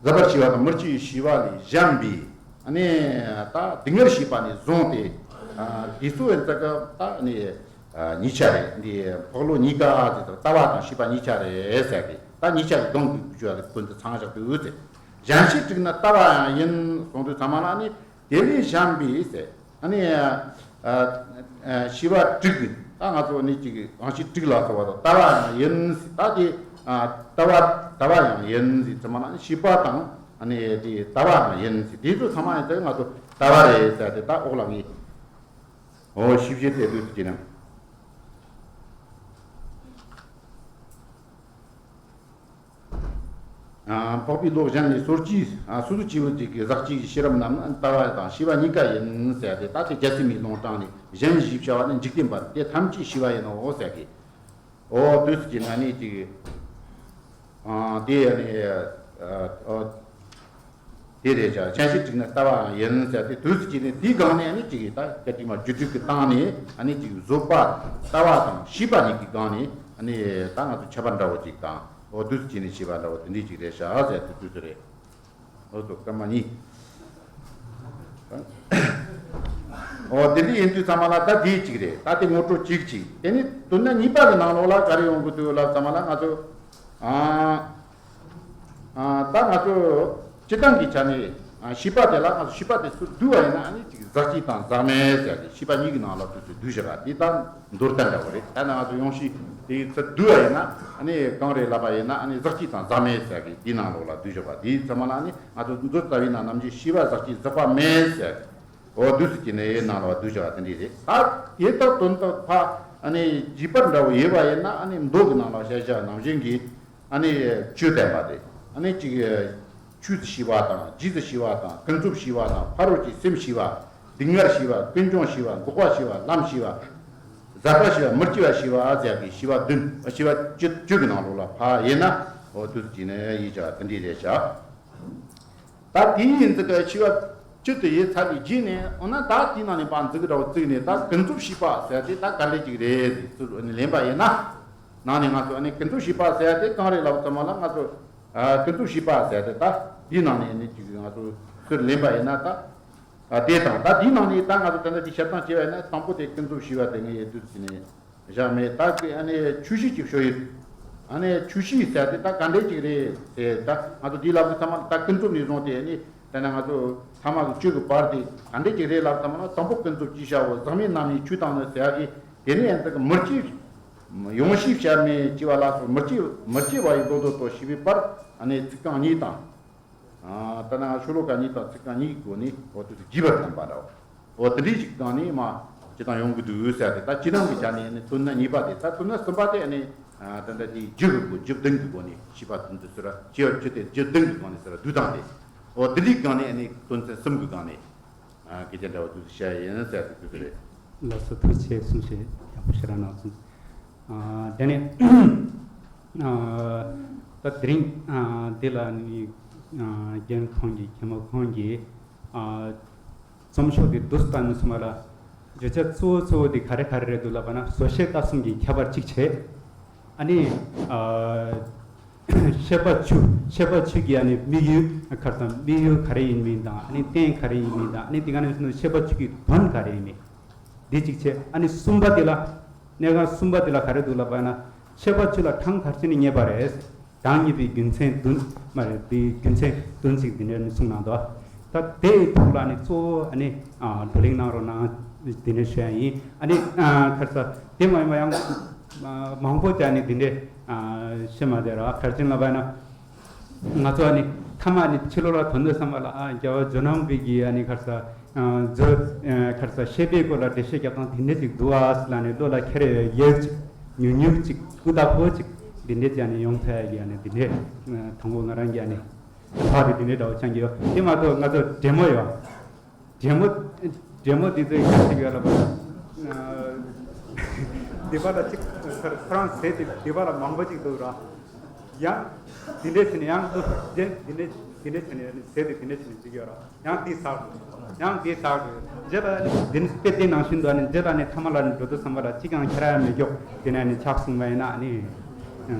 ཟད་པར་ཤེས་པ་དང་མི་སྐྱེ་བའི་ཤེས་པ་ལས་གཞན་པའི་ཨ་ནི་ད་སྡུག་བསྔལ་ཤེས་པ་ནས་བཟུང་སྟེ། ཨ་དེ་ཚོ་ཡིན་ཙང་གི་ད་ཨ་ནི་ཨ་གཉིས་ཆ་རེད། འདི་ཕག་བློ་གཉིས་ཀ་དེ་ལྟ་བ་དང་ཤེས་པ་གཉིས་ཆ་རེད་ཟེར་གི། ད་གཉིས་ཆ་གི་སྡོམ་དགོས་རྒྱུ་ལ་ཁོ་ཚོ་ཚང་བཞག་དུས་ཟེར། གཞན་ཞིག་དྲུག་ནི་ལྟ་བ་ཡང་ཡིན་གསུངས་དུས་ཚང་མ་ལ་ནི། དེ་ལས་གཞན་པའི་ཟེར། ཨ་ནི་ཨ་ཨ་ཤེས་པ་དྲུག་གི་ད་ང་ཚོ་ནི་ཅིག་རང་བཞིན་དྲུག་ལ་སོགས་པ་དང་ལྟ་བ་ཡང་ཡིན་ཟེར། ད་དེ་ཨ་ལྟ་བ་ལྟ་བ་ཡང་ཡིན་ཟེར་ཚང་མ་ལ་ནི་ཤེས་པ་དང་ཨ་ནི་དེ་ལྟ་བ་ཡང་ཡིན་ཟེར། དེ་ཚོ་ཚང་མ་ཡིན་ཚེ་ང་ཚོ་ལྟ་བ་རེད་ཟེར་ཏེ། ད་འོག་ལ་ངས་འོ་ཞིབ་བཤེར་དེ་དུས་སུ་བྱས་ན། ཨ་འཕགས་པའི་བློ་གཞན་ལས་སོ་སྐྱེའི་ཨ་སོ་སོ་སྐྱེ་བོ་དེ་གི་ཟག་བཅས་ཀྱི་ཤེས་རབ་རྣམས་ནི་ལྟ་བ་དང་ཤེས་པ་གཉིས་ཀ་ཡིན་ཟེར་ཏེ། ད་དེ་རྒྱལ་སྲས་མའི་ལུང་དྲངས་ནས། གཞན་ཞེས་བྱ་བ་ནི་འཇིག་རྟེན་པ། དེ་ཐམས་ཅད་ཤེས་པ་ཡིན་ནོ་ཟེར་གི། འོ་དུས་སུ་བྱས་ན་ནི་ཅིག་ཨ་དེ་ནི་ཨ་ཨ་དེ་རེད་བྱ། གཞན་ཞིག་དྲུག་ནི་ལྟ་བའང་ཡིན་ཟེར་ཏེ། དུས་སུ་བྱས་ནས་དེའི་སྒང་ནས་ནི་ཅིག་ད་སྐད་ཅིག་མ་རྒྱུ་དྲུག་གི་སྟེང་ནས་ཨ་ནི་ཅིག་བཟོད་པ་ལྟ་བ་དང་ཤེས་པ་གཉིས་ཀྱི་སྒང་ནས་ཨ་ནི་ད་ང་ཚོ་ཁྱད་པར་འདྲ་བོ་ཅིག་དང་། འོ་དུས་སུ་བྱས་ནས་ཤེས་པ་འདྲ་བོ་དེ་འདྲས་ཅིག་རེད་བྱ་ཟེར་ཏེ་དུས་སུ་རེད། འོ་ཚོ་སྐར་མ་གཉིས། འོ་དེ་འདྲ་ཡིན་དུས་ཚང་མ་ལ་ད་དེ་གཅིག་རེད། ད་དེ་ངོ་སྤྲོད་གཅིག་གཅིག་དེ་ནི་དོན་གཉིས་པ་གི་ནང་ལོགས་ལ་ག་རེ་ཡོང་གི་འདུག་ལབ་ཚང་མ་ལ་ང་ཚོ་ཨ་ཨ་ད་ང་ཚོ་སྤྱི་བཏང་གི་ཆ་ནས་ཨ་ཤེས་པ་དེ་ལ་ང་ཚོ་ཤེས་པ་དེ་ཚུར་བསྡུ་བ་ཡིན་ན་ཨ་ནི་ཅིག་ཟག་བཅས་དང་ཟག་མེད་ཟེར་ཏེ་ཤེས་པ་གཉིས་ཀྱི་ནང་ལ་དུས་ཚོད་བསྡུས་བཞག་པ་དེ་ད། མདོར་བསྟན་འདྲ་བོ་རེད། ད་ནི་ང་ཚོ་ཡོངས་ཤེས་དེའི་ཚུར་བསྡུ་བ་ཡིན་ན་ཨ་ནི་གང་རེད་ལབ་པ་ཡིན་ན། ཨ་ནི་ཟག་བཅས་དང་ཟག་མེད་ཟེར་གི་དེའི་ནང་ལོགས་ལ་བསྡུས་བཞག་པ་དེའི་ཚང་མ་ལ་ཨ་ནི་ང་ཚོ་མཛོད་ལྟ་བུའི་ནང་ནམ་རྒྱུན་ཤེས་པ་ཟག་བཅས་ཟག་པ་མེད་ཟེར། འོ་དུས་སུ་བྱས་ནས་ཡའི་ནང་ལོགས་བསྡུས་བཞག་པ་དེ་འདྲས་རེད། ད་དེ་དག་དོན་དག་ཕ་ཨ་ནི་རྒྱས་པར་འདྲ་བོ་ཡོད་པ་ཡིན་ན། ཨ་ནི་མདོ་གི་ནང་ལ་བཤད་བཞག་ནང་བཞིན་གྱི་ཨ་ནི་ཆོས་བསྟན་པ་དེ་ཨ་ནི་གཅིག་ཆོས་སུ་ཤེས་པ་དང་། རྗེས་སུ་ཤེས་པ་དང་། ཀུན་རྫོབ་ཤེས་པ་དང་། ཕ་རོལ་གྱི་སེམས་ཤེས་པ། སྡུག་བསྔལ་ཤེས་པ། ཀུན་འབྱུང་ཤེས་པ། འགོག་པ་ཤེས་པ། ལམ་ཤེས་པ། ཟད་པ་ཤེས་པ། མི་སྐྱེ་བ་ཤེས་པ་ཟེར་གྱི་ཤེས་པ་བདུན། ཤེས་པ་བཅུ་བཅུ་གི་ནང་ལོགས་ལ་ཕ་ཡིན་ན། འོ་དུས་སུ་བྱས་ནས་ཡིན་བྱ་དེ་འདྲས་རེད་བྱ། ད་དེའི་ཡིན་ཙི་ག་ཤེས་པ་བཅུ་དེ་ཡིན་ཚར་བའི་རྗེས་ནས། འོ་ན་ད་དེའི་ནང་ནས་ཕར་མཛུབ་གུ་འདྲ་བོ་བཙུགས་ནས། ད་ཀུན་རྫོབ་ཤེས་པ་ཟེར་དེ་ད་ག་འདྲས་ཅིག་རེད་ཟེར་ཚུར་ལེན་པ་ཡིན་ན། ནང་ནས་ང་ཚོ་ཨ་ནི་ཀུན་རྫོབ་ཤེས་པ་ཟེར་དེ་གང་རེད་ལབ་ཚང་མ་ལ་ང་ཚོ་ཨ་ཀུན་རྫོབ་ཤེས་པ་ཟེར་དེ་ད་འདིའི་ནང་ནས་ནི་ཅིག་ང་ཚོ་ཚུར་ལེན་པ་ཡིན་ན། ད་ཨ་དེ་དང་ད་འདིའི་ནང་ནས་ད་ང་ཚོ་ད་ལྟ་འདི་བཤད་སྟངས་བྱས་པ་ཡིན་ན། དང་པོ་དེ་ཀུན་རྫོབ་ཤེས་པ་དེ་ངས་ཡོད་དུས་ཟིན་ནས། བཞག་མེད། ད་ཀི་ཨ་ནི་ཆོས་ཤེས་ཀྱི་ཕྱོགས་ཡིན། ཨ་ནི་ཆོས་ཤེས་ཟེར་དེ་ད་ག་འདྲས་ཅིག་རེད་ཟེར། ད་ང་ཚོ་འདིའི་ལབ་གི་ཚང་མ་ད་ཀུན་རྫོབ་ནས་བཟུང་སྟེ་ཨ་ནི་ད་ནི་ང་ཚོ་ཐ་མ་གི་བཅུ་གི་བར་དེ་ག་འདྲས་ཅིག་རེད་ལབ་ཚང་མ་ལ། དང་པོ་ཀུན་རྫོབ་ཅེས་བྱའོ། ཟག་མེད་རྣམ་གཉིས་ཆོས་དང་ནི་ཟེར་གི། དེ་ནས་ཡང་ད་གི་མི་སྐྱེ། ཡང་ཤེས་བྱར་མེད་ཅེས་པ་ལ་སོགས་མི་སྐྱེ་མི་སྐྱེ་བ་ཡི་མདོ་སྡུད་དོ་ཞེས་པའི་བར་ཨ་ནི་ཚིག་རྐང་གཉིས་དང་། ཨ་ད་ནི་ཤོ་ལོ་ཀ་གཉིས་དང་ཚིག་རྐང་གཉིས་ཀྱི་སྒོ་ནས་འོ་དེ་ཚོ་རྒྱས་པར་བསྟན་པ་འདྲ་བོ། འོ་དེ་འདྲའི་ཞིག་སྒང་ནས་མ་སྤྱི་བཏང་ཡོང་གི་འདུག་ཟེར་ཏེ། ད་སྤྱི་བཏང་གི་ཆ་ནས་ནི་དོན་གཉིས་པ་དེ། ད་དོན་གསུམ་པ་དེ་ནི་ཨ་ད་ལྟ་དེ་རྒྱུ་གི་སྒོ་རྒྱུ་བདུན་གྱི་སྒོ་ནས་ཤེས་པ་དོན་དུ་ཟེར་བ་སྐྱེ་བ་བཅུ་དེ་རྒྱུ་བདུན་གྱི་སྒོ་ནས་ཟེར་བ་བསྡུས་སྟངས་དེ། འོ་དེ་འདྲའི་སྒང་ནས་ཨ་ནི་དོན་ཚན་གསུམ་གྱི་སྒང་ནས་ཨ་སྐད་ཆ་འདྲ་བོ་འདུག་བཤད་ཡིན་ཟེར་ཏེ་དེ་ཚོ་རེད། ལགས་སོ། ཐུགས་རྗེ་ཆེ། གསུང་བཤད་ཡག་པོ་ཞེ་དྲག་གནང་སོང་། ཨ་དེ་ནས་ཨ་ད་དེ་རིང་ཨ་འདི་ལ་ནི་ཨ་རྒན་ཁོང་གིས་མཁན་པོ་ཁོང་གིས་ཨ་རྩོམ་ཤོག་དེ་བསྡུས་བཏང་ནས་སོང་བ་ལ་བརྗོད་བྱ་གཙོ་བོ་གཙོ་བོ་དེ་ག་རེ་ག་རེ་རེད་འདུག་ལབ་པ་ན། བཟོ་ཤེས་ལྟ་གསུམ་གྱི་ཁྱད་པར་གཅིག་བྱས། ཨ་ནི་ཨ་བཤད་པ་བཅུ། བཤད་པ་བཅུ་གི་ཨ་ནི་དམིགས་ཡུལ་ག་རེ་དང་། དམིགས་ཡུལ་ག་རེ་ཡིན་མིན་དང་། ཨ་ནི་རྟེན་ག་རེ་ཡིན་མིན་དང་། ཨ་ནི་དེ་ག་ནས་བཤད་པ་བཅུ་གི་དོན་ག་རེ་ཡིན་མིན། འདི་གཅིག་བྱས། ཨ་ནི་གསུམ་པ་དེ་ལ། གནད་འགག་གསུམ་པ་དེ་ལ་ག་རེ་འདུག་ལབ་པ་ན། བཤད་པ་བཅུ་ལ་གྲངས་ག་རེ་བྱས་ནས་ངེས་པ་རེད། གྲངས་ངེས་པའི་རྒྱུ་མཚན་བདུན་མ་རེད། དེའི་རྒྱུ་མཚན་བདུན་ཅིག་འདི་ནས་ནི་གསུངས་གནང་འདུག་ད་དེའི་ཐོག་ལ་ནི་གཙོ་བོ་ཨ་ནི་ཨ་བགྲོ་གླེང་གནང་རོགས་གནང་། འདི་ནས་ཞུ་ཡ་ཡིན། ཨ་ནི་ཨ་ག་རེ་ཟེར། དེ་མ་ཡིན་པ་ཡང་ཨ་མང་པོ་ཅིག་ནི་འདི་འདྲས་ཨ་བཤད་མ་བསྡད་ར། ག་རེ་བྱས་ལབ་པ་ན། ང་ཚོ་ནི་མཐའ་མ་ནི་ཕྱི་ལོགས་ལ་ཐོན་དུས་ཙམ་པ་ལ། ཨ་རྒྱལ་བ་ཇོ་ནང་པའི་གི་ཨ་ནི་ག་རེ་ཟེར། ཨ་མཛོད་ཨ་ག་རེ་ཟེར། བཤད་པའི་སྐོར་ལ་འགྲེལ་བཤད་རྒྱབ་སྟངས་དེ་འདྲས་ཅིག་འདུག་ཨ་ཟེར་ལབ་ནས་བློ་ལ་འཁྱེར་ཡས་ཡོད་ཅིག་ཉུང་ཉུང་ཅིག་ཀུ་དག་པོ་ཅིག་འདི་འདྲས་ཅིག་ཨ་ནི་ཡོང་ཐུབ་ཡ་གི་ཨ་ནི་འདི་འདྲས་ཨ་དང་པོ་ང་རང་གི་ཨ་ནི་ཕ་གི་འདི་འདྲས་འདྲ་བོ་ཅིག་ཡོད། དེ་མ་གཏོགས་ང་ཚོ་འབྲེལ་མོ་ཡོད། འབྲེལ་མོ། འབྲེལ་མོ་འདི་ཚོའི་ག་ཅིག་ཡོད་ལ་བ། འདི་པ་ལ་ཅིག་ཁོ་རང་ཟས་དེ་འདི་པ་ལ་མང་པོ་ཅིག་འདུག་ར། ཡང་འདི་འདྲས་བྱས་ནས་ཡང་འདུག་འདི་འདི་འདྲས་འདི་འདྲས་བྱས་ནས་ཟས་དེ་འདི་འདྲས་བྱས་ནས་ཅིག་ཡོད་ར། ཡང་འདི་ཟ་དགོས། ཡང་འདི་ཟ་དགོས། རྗེས་ལ་ནི་འདི་ནི་དཔེ་དེ་ནང་བཞིན་དུ་ནི་རྗེས་ལ་ནི་མཐའ་མ་ལ་ནི་འགྲོ་དུས་ཙམ་པ་ལ་ཅིག་ཡང་ཁྱེར་ཡ་མི་འཇོག་དེ་ནས་ནི་ཆག་སོང་བ་ཡིན་ན་ནི།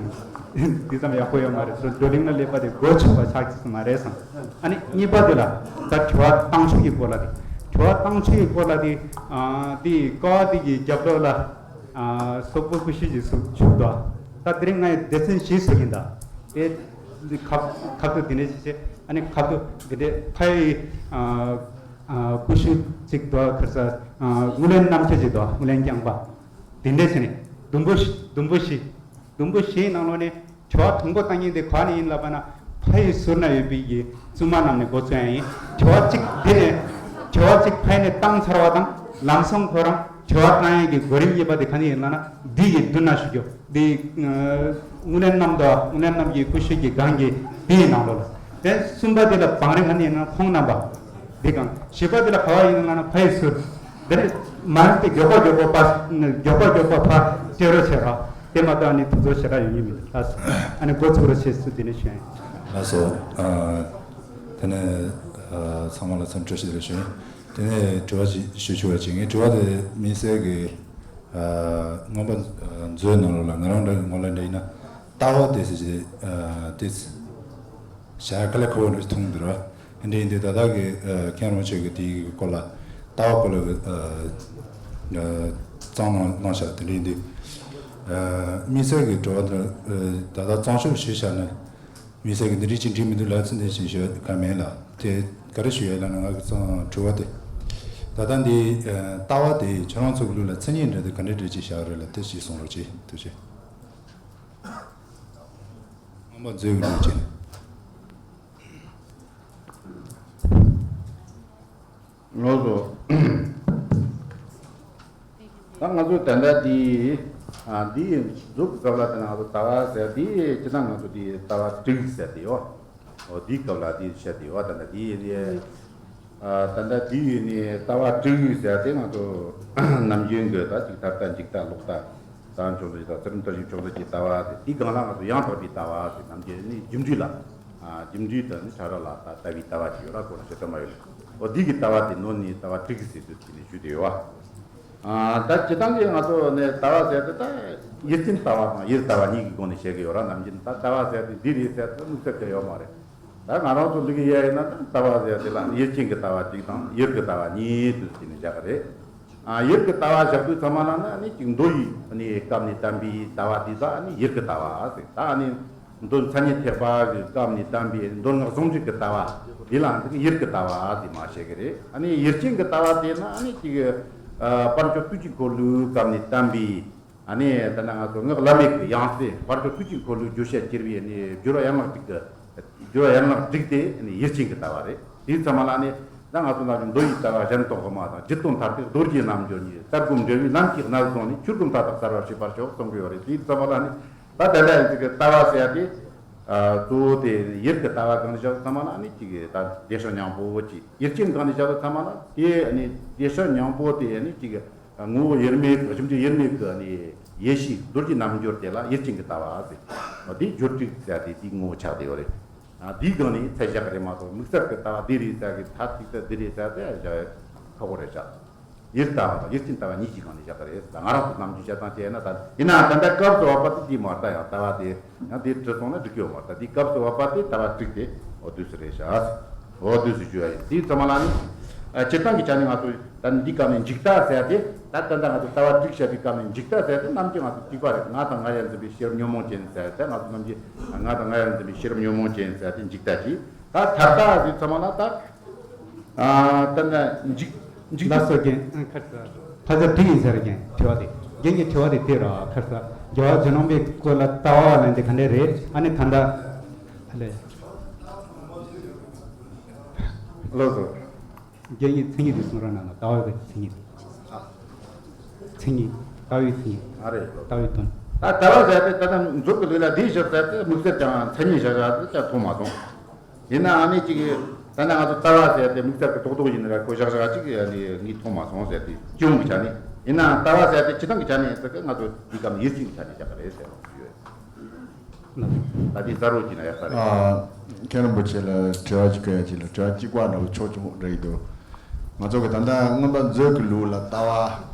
འདི་ཙམ་ཡག་པོ་ཡོད་མ་རེད། བགྲོ་གླེང་ལ་སླེབས་པ་དེ་གོ་ཆོད་པ་ཆགས་ཀྱི་སོང་མ་རེད་བསམ། ཨ་ནི་གཉིས་པ་དེ་ལ་ད་དྲི་བ་བཏང་ཕྱོགས་ཀྱི་སྐོར་ལ་དེ། དྲི་བ་བཏང་ཕྱོགས་ཀྱི་སྐོར་ལ་དེ། ཨ་དེ་ཀ་བ་དེ་གི་རྒྱབ་ལོགས་ལ་ཨ་སོག་པོ་ཀུ་ཤུ་ཞིག་བཞུགས་འདུག་ད་དེ་རིང་ང་ཡི་སྡེ་ཚན་བཞི་བཟོ་གིན་ད། དེ་ཁ་ཁ་ཐུག་དེ་འདྲས་ཞིག་བྱས། ཨ་ནི་ཁ་ཐུག་དེ་འདྲས་ཕ་ཡི་ཨ་ཨ་ཀུ་ཤུ་ཅིག་འདུག་ག་རེ་ཟེར། ཨ་སྔོན་གླེང་རྣམ་འཁྱེར་ཅིག་འདུག་སྔོན་གླེང་རྐྱང་པ། དེ་འདྲས་བྱས་ནས་ཟླུམ་པོ་བཞི། ཟླུམ་པོ་བཞི། ཟླུམ་པོ་བཞིའི་ནང་ལོགས་ནས་དྲི་བ་དང་པོ་བཏང་མཁན་དེ་ག་ནས་ཡིན་ལབ་པ་ན། ཕ་ཡི་ཟུར་ན་ཡོད་པའི་གི་བཙུན་མ་རྣམས་ནས་འགོ་བཙུགས་ཡ་ཡིན། དྲི་བ་གཅིག་འདི་ནས། དྲི་བ་གཅིག་ཕ་ཡི་ནས་བཏང་ཚར་བ་དང་། ལམ་སང་ཁོ་རང་དྲི་བ་བཏང་ཡ་གི་གོ་རིམ་གཉིས་པ་དེ་ག་ནས་ཡིན་ལབ་ན། འདི་ཡི་མདུན་ན་ཞུ་རྒྱུ། འདི་ཨ་སྔོན་གླེང་རྣམ་དང་། སྔོན་གླེང་རྣམ་གྱི་ཀུ་ཤུ་གི་སྒང་གི་འདི་ཡི་ནང་ལོགས་ལ། དེ་གསུམ་པ་དེ་ལ་བང་རིམ་ག་ནས་ཡིན་ན་ཁོང་རྣམ་པ། འདི་གང་། བཞི་པ་དེ་ལ་ག་བ་ཡིན་ན་ན་ཕ་ཡི་ཟུར། འདི་ནི་མ་རིག་དེ་མགྱོགས་པ་མགྱོགས་པ་ཕ། མགྱོགས་པ་མགྱོགས་པ་ཕ་སྤྲད་རོགས་བྱེད་རོགས། དེ་མ་གཏོགས་ནི་དུས་ཚོད་ཞེ་དྲག་ཡོང་གི་མི་འདུག་ཨ་ཨ་ནི་འགོ་ཚུགས་རོགས་བྱེད་ཟེར་འདི་ནས་ཞུ་ཡིན། ལགས་སོ། ཨ་དེ་ནས་ཨ་ཚང་མ་ལ་འཚམས་འདྲི་ཞུ་རོགས་ཞུ་ཡིན། དེ་ནས་དྲི་བ་ཅིག་ཞུ་ཆོག་པ་ཅིག་ངས་དྲི་བ་དེ་དམིགས་བསལ་གྱི་ཨ་མངོན་པ་མཛོད་ནང་ལོགས་ལ་ང་རང་འདྲ་ངོ་ལ་འདྲ་ཡིན་ན། ལྟ་བ་དེ་ཟེར་གྱི་ཨ་དེ་བྱ་དཀའ་ལས་ཁག་པོ་འདྲ་ཞིག་མཐོང་གི་འདུག་ར། དེ་འདྲ་ཡིན་དུས་ད་ལྟ་གི་ཨ་མཁན་རིན་པོ་ཆེ་གི་དེའི་སྐོར་ལ། ལྟ་བ་སྐོར་ལ་གི་ཨ་ཨ་གཙང་གནང་གནང་བཞག་དེ་འདྲ་ཡིན་དུས། ཨ་དམིགས་བསལ་གྱི་དྲི་བ་འདི་ཨ་ད་ལྟ་གཙང་ཤོག་ཞུས་བཞག་ནས། དམིགས་བསལ་གྱི་འདི་འདྲ་ཅིག་འགྲིག་མི་འདུག་ལབ་ཚུལ་འདི་ཞིག་ཞུ་ག་མེད་ལ། དེ་ག་རེ་ཞུ་ཡ་ལབ་ན། ང་གི་གཙང་དྲི་བ་དེ། ད་ལྟ་འདི་ཨ་ལྟ་བ་དེ་ཁྱེད་རང་ཚོ་གི་ལུགས་ལ་མཚན་ཉིད་འདྲ་དེ་ག་འདྲ་འདྲ་ཅིག་བཞག་རེད་ལ། དེ་ཞིག་གསུང་རོགས་གྱིས། ཐུགས་རྗེ་ཆེ། མངོན་པ་མཛོད་ཀྱི་ལུགས་ཀྱི། ལགས་སོ། ད་ང་ཚོ་ད་ལྟ་འདི་ཨ་འདི་མཛོད་ཀྱི་སྐབས་ལ་ད་ང་ཚོ་ལྟ་བ་ཟེར་འདི་སྤྱིར་བཏང་ང་ཚོ་འདི་ལྟ་བ་དྲུག་ཟེར་དེ་ཡོད། འོ་འདིའི་སྐབས་ལ་འདི་བཤད་དེ་ཡོད། ད་ལྟ་འདི་ཡིན་ནི། ཨ་ད་ལྟ་འདི་ཡིན་ནི་ལྟ་བ་དྲུག་ཟེར་དེ་ང་ཚོ་ནམ་རྒྱུན་གྱི་ད་ཅིག་ཐར་ལྟ་འཇིག་ལྟ་ལོག་ལྟ། ད་བྱུང་ལུགས་ད་ཚུལ་ཁྲིམས་བསྟར་ཞིང་ཕྱོགས་འཛིན་གྱི་ལྟ་བ་དེ། དེའི་སྒང་ལ་ང་ཚོ་ཡང་དག་པའི་ལྟ་བ་ཟེར། ནམ་རྒྱུན་ནི་རྒྱུ་འབྲས་ལ། ཨ་རྒྱུ་འབྲས་དང་ནི་ཕྲ་རགས་ལ་ད་ལྟ་བའི་ལྟ་བ་ཅིག་ཡོད་ར། ཁོ་རང་ཆེ་ཐོག་མ་ཡོད་ལ། འོ་འདི་གི་ལྟ་བ་དེ་ནོར་ནི་ལྟ་བ་དྲུག་གི་ཟེར་དུས་དེ་ནི་ཞུས་དེ་ཡོད་བ། ཨ་ད་སྤྱིར་བཏང་གི་ང་ཚོ་ནི་ལྟ་བ་ཟེར་དེ་ད་ཡུལ་ཅན་ལྟ་བ་དང་ཡུལ་ལྟ་བ་གཉིས་ཀྱི་སྒོ་ནས་བཤད་གི་ཡོད་ར། ནམ་རྒྱུན་ད་ལྟ་བ་ཟེར་དེ་འདི་རེད་ཟེར་དེ་དམིགས་བསལ་གྱི་ཡོད་མ་རེད། ད་ང་རང་ཚོ་ལུགས་ཡ་ཡིན་ན་ད་ལྟ་བ་ཟེར་དེ་ལ་ཡུལ་ཅན་གྱི་ལྟ་བ་གཅིག་དང་ཡུལ་གྱི་ལྟ་བ་གཉིས་དུ་བྱས་ནས་བཞག་གི་རེད། ཨ་ཡུལ་གྱི་ལྟ་བ་བཞག་དུས་ཚང་མ་ལ་ནི་ཨ་ནི་གཅིག་མདོ་ཡི་ཨ་ནི་སྐབས་ནས་བསྟན་པའི་ལྟ་བ་དེ་ད་ཨ་ནི་ཡུལ་གྱི་ལྟ་བ་ཟེར། ད་ཨ་ནི་མདོ་མཚན་ཉིད་ཐེག་པ་གི་སྐབས་ནས་བསྟན་པའི་མདོ་སྔགས་ཟུང་འབྲེལ་གྱི་ལྟ་བ་དེ་ལ་འདི་ཡུལ་གྱི་ལྟ་བ་དེ་མ་བཤད་གི་རེད། ཨ་ནི་ཡུལ་ཅན་གྱི་ལྟ་བ་དེ་ན་ཨ་ནི་གཅིག་ཨ་དཔལ་འབྱོར་ཐུགས་ཀྱི་འཁོར་ལོའི་སྐབས་ནས་བསྟན་པའི། ཨ་ནི་ད་ནི་ང་ཚོ་སྔགས་བླ་མེད་ཀྱི་ཡང་སྲིད་དཔལ་འབྱོར་ཐུགས་ཀྱི་འཁོར་ལོའི་བརྗོད་བྱ་གྱེར་བའི་ཨ་ནི་སྦྱོར་བ་ཡན་ལག་དྲུག་གི། སྦྱོར་བ་ཡན་ལག་དྲུག་དེ་ཨ་ནི་ཡུལ་ཅན་གྱི་ལྟ་བ་རེད། དེའི་ཚང་མ་ལ་ནི་ད་ང་ཚོ་ནང་བཞིན་མདོ་ཡི་ལྟ་བ་གཞན་དུ་དོགས་པ་དང་། ཇི་ལྟར་མཐར་ཐུག་རྡོ་རྗེ་རྣལ་འབྱོར་ཉིད། ལྟར་སྒོམ་འབྲས་བུའི་ལམ་གྱིས་རྣལ་བཟུང་ནས། ཆོས་སྒོམ་མཐའ་དག་གསལ་བར་བྱེད་པར་ཤོག་གསུང་གི་ཡོད་རེད། དེའི་ཚང་མ་ལ་ནི་ད་དེ་འདྲ་ཡིན་ཚིག་གི་ལྟ་བ་ཟེར་ཡ་དེ། གཙོ་བོ་དེ་ཡུལ་གྱི་ལྟ་བ་གང་ནས་བཞག་ཚང་མ་ལ་ནི་གཅིག་གི་ད་བདེ་གཤེགས་སྙིང་པོ་གཅིག་ཡུལ་ཅན་གང་ནས་བཞག་ཚང་མ་ལ་དེ་ནི་བདེ་གཤེགས་སྙིང་པོ་དེ་ནི་གཅིག་གི་ངོ་བོ་དབྱེར་མེད་ཀྱི་གཞི་འགྱུར་དབྱེར་མེད་ཀྱི་ནི་ཡེ་ཤེས་རྡོ་རྗེ་རྣམ་འགྱུར་དེ་ལ་ཡུལ་ཅན་གྱི་ལྟ་བ་ཟེར། དེ་སྦྱོར་དྲུག་ཟེར་དེ་དེའི་ངོ་བོ་ཆགས་བསྡད་ཡོད་རེད། དེའི་སྒང་ནས་ཚད་བཞག་གི་རེད་མ་གཏོགས་དམིགས་བསལ་གྱི་ལྟ་བ་འདི་རེད་ཟེར་གི་ཐ་ཚིག་ད་འདི་རེད་ཟེར་དེ་བཞག་ཁག་པོ་རེད་ཤག་ཡུལ་ལྟ་བ་དང་ཡུལ་ཅན་ལྟ་བ་གཉིས་ཀྱི་སྒང་ནས་བཞག་གི་རེད་ཟེར། ང་རང་ཚོ་ནམ་རྒྱུན་བཤད་སྟངས་བྱས་ན་ད་ཡིན་ནའང་ད་ལྟ་སྐབས་སུ་བབ་པ་དེ་དེ་མ་ལྟ་ཡང་ལྟ་བ་དེ་ཡང་དེ་བྲིས་སོང་ན་འགྲིག་གི་ཡོད་མ་རེད། ད་དེ་སྐབས་སུ་བབ་པ་དེ་ལྟ་བ་དྲུག་དེ་འོ་དུས་སུ་རེད་ཤག་འོ་དུས་སུ་བརྗོད་ཡ་ཡིན། དེའི་ཚང་མ་ལ་ནི་ཨ་སྤྱིར་བཏང་གི་ཆ་ནས་ང་ཚོ་ད་འདི་སྐབས་ནས་འཇིག་ལྟ་ཟེར་ཡ་དེ་ད་ད་ལྟ་ང་ཚོ་ལྟ་བ་དྲུག་བཤད་པའི་སྐབས་ནས་འཇིག་ལྟ་ཟེར་ཡ་དེ་ནམ་རྒྱུན་ང་ཚོ་གཅིག་པ་རེད། ང་དང་ང་ཡང་འཛིན་པའི་ཤེས་རབ་ཉོན་མོངས་ཅན་ཟེར་ཡ་དེ་ང་ཚོ་ནམ་རྒྱུན་ང་དང་ང་ཡང་འཛིན་པའི་ཤེས་རབ་ཉོན་མོངས་ཅན་ཟེར་ཡ་དེ་འཇིག་ལྟ་གཅིག་ད་ད་ལྟ་དེ་ཚང་མ་ལ་ད། ཨ་ད་ནི་འཇིག་འཇིག་ལ་སོགས་རྒྱན། ཨ་ཁར་ས། ཁ་ས་དྲི་ཡིན་ཟེར་རྒྱན་དྲི་བ་དེ། རྒྱན་གྱི་དྲི་བ་དེ་དེ་ར་ཁར་ས། རྒྱལ་བ་ཇོ་ནང་པའི་སྐོར་ལ་ལྟ་བ་ལ་འདི་ག་འདྲ་རེད། ཨ་ནི་ད་ལྟ་ཨ་ལས། ལགས་སོ། རྒྱན་གྱི་མཚན་ཉིད་དེ་གསུང་རོགས་གནང་ལ། ལྟ་བ་གི་མཚན་ཉིད་དེ། མཚན་ཉིད། ལྟ་བའི་མཚན་ཉིད། ཨ་རེད། ལྟ་བའི་དོན། ད་ལྟ་བ་ཟེར་ཏེ་ད་ལྟ་མཛོད་ཀྱི་ལུགས་ལ་འདིའི་ཞབས་ཟེར་ཏེ་དམིགས་བསལ་ཀྱང་མཚན་ཉིད་བཞག་བཞག་ཏེ་ཀྱང་མཐོང་མ་སོང་། ཡིན་ནའང་ནི་གཅིག་གིས་ད་ནི་ང་ཚོ་ལྟ་བ་ཟེར་ཏེ་དམིགས་བསལ་གྱི་རྡོག་རྡོག་ཡིན་ན་ར་ཁོ་བཞག་བཞག་གཅིག་ཡ་ནི་ངས་མཐོང་མ་སོང་ཟེར་ཏེ་སྤྱི་ཡོངས་ཀྱི་ཆ་ནས། ཡིན་ནའང་ལྟ་བ་ཟེར་ཏེ་སྤྱི་བཏང་གི་ཆ་ནས་ཟེར་གི་ང་ཚོ་འདི་སྐབས་ནི་ཡུལ་ཅན་གྱི་ཆ་ནས་བཞག་གི་རེད་ཟེར་བ་ཡོད། ད་འདི་གསལ་བོ་བྱས་ན་ཡག་ས་རེད། ཨ། མཁན་རིན་པོ་ཆེ་ལ་དྲི་བ་ཅིག་བཀོད་ཡ་ཅིག་ལ། དྲི་བ་གཅིག་པ་འདྲ་བོ་ཆོག་ཆོག་རེད་འདུག་ང་ཚོ་གི་ད་ལྟ་མངོན་པ་མཛོད་ཀྱི་ལུགས་ལ་ལྟ་བ་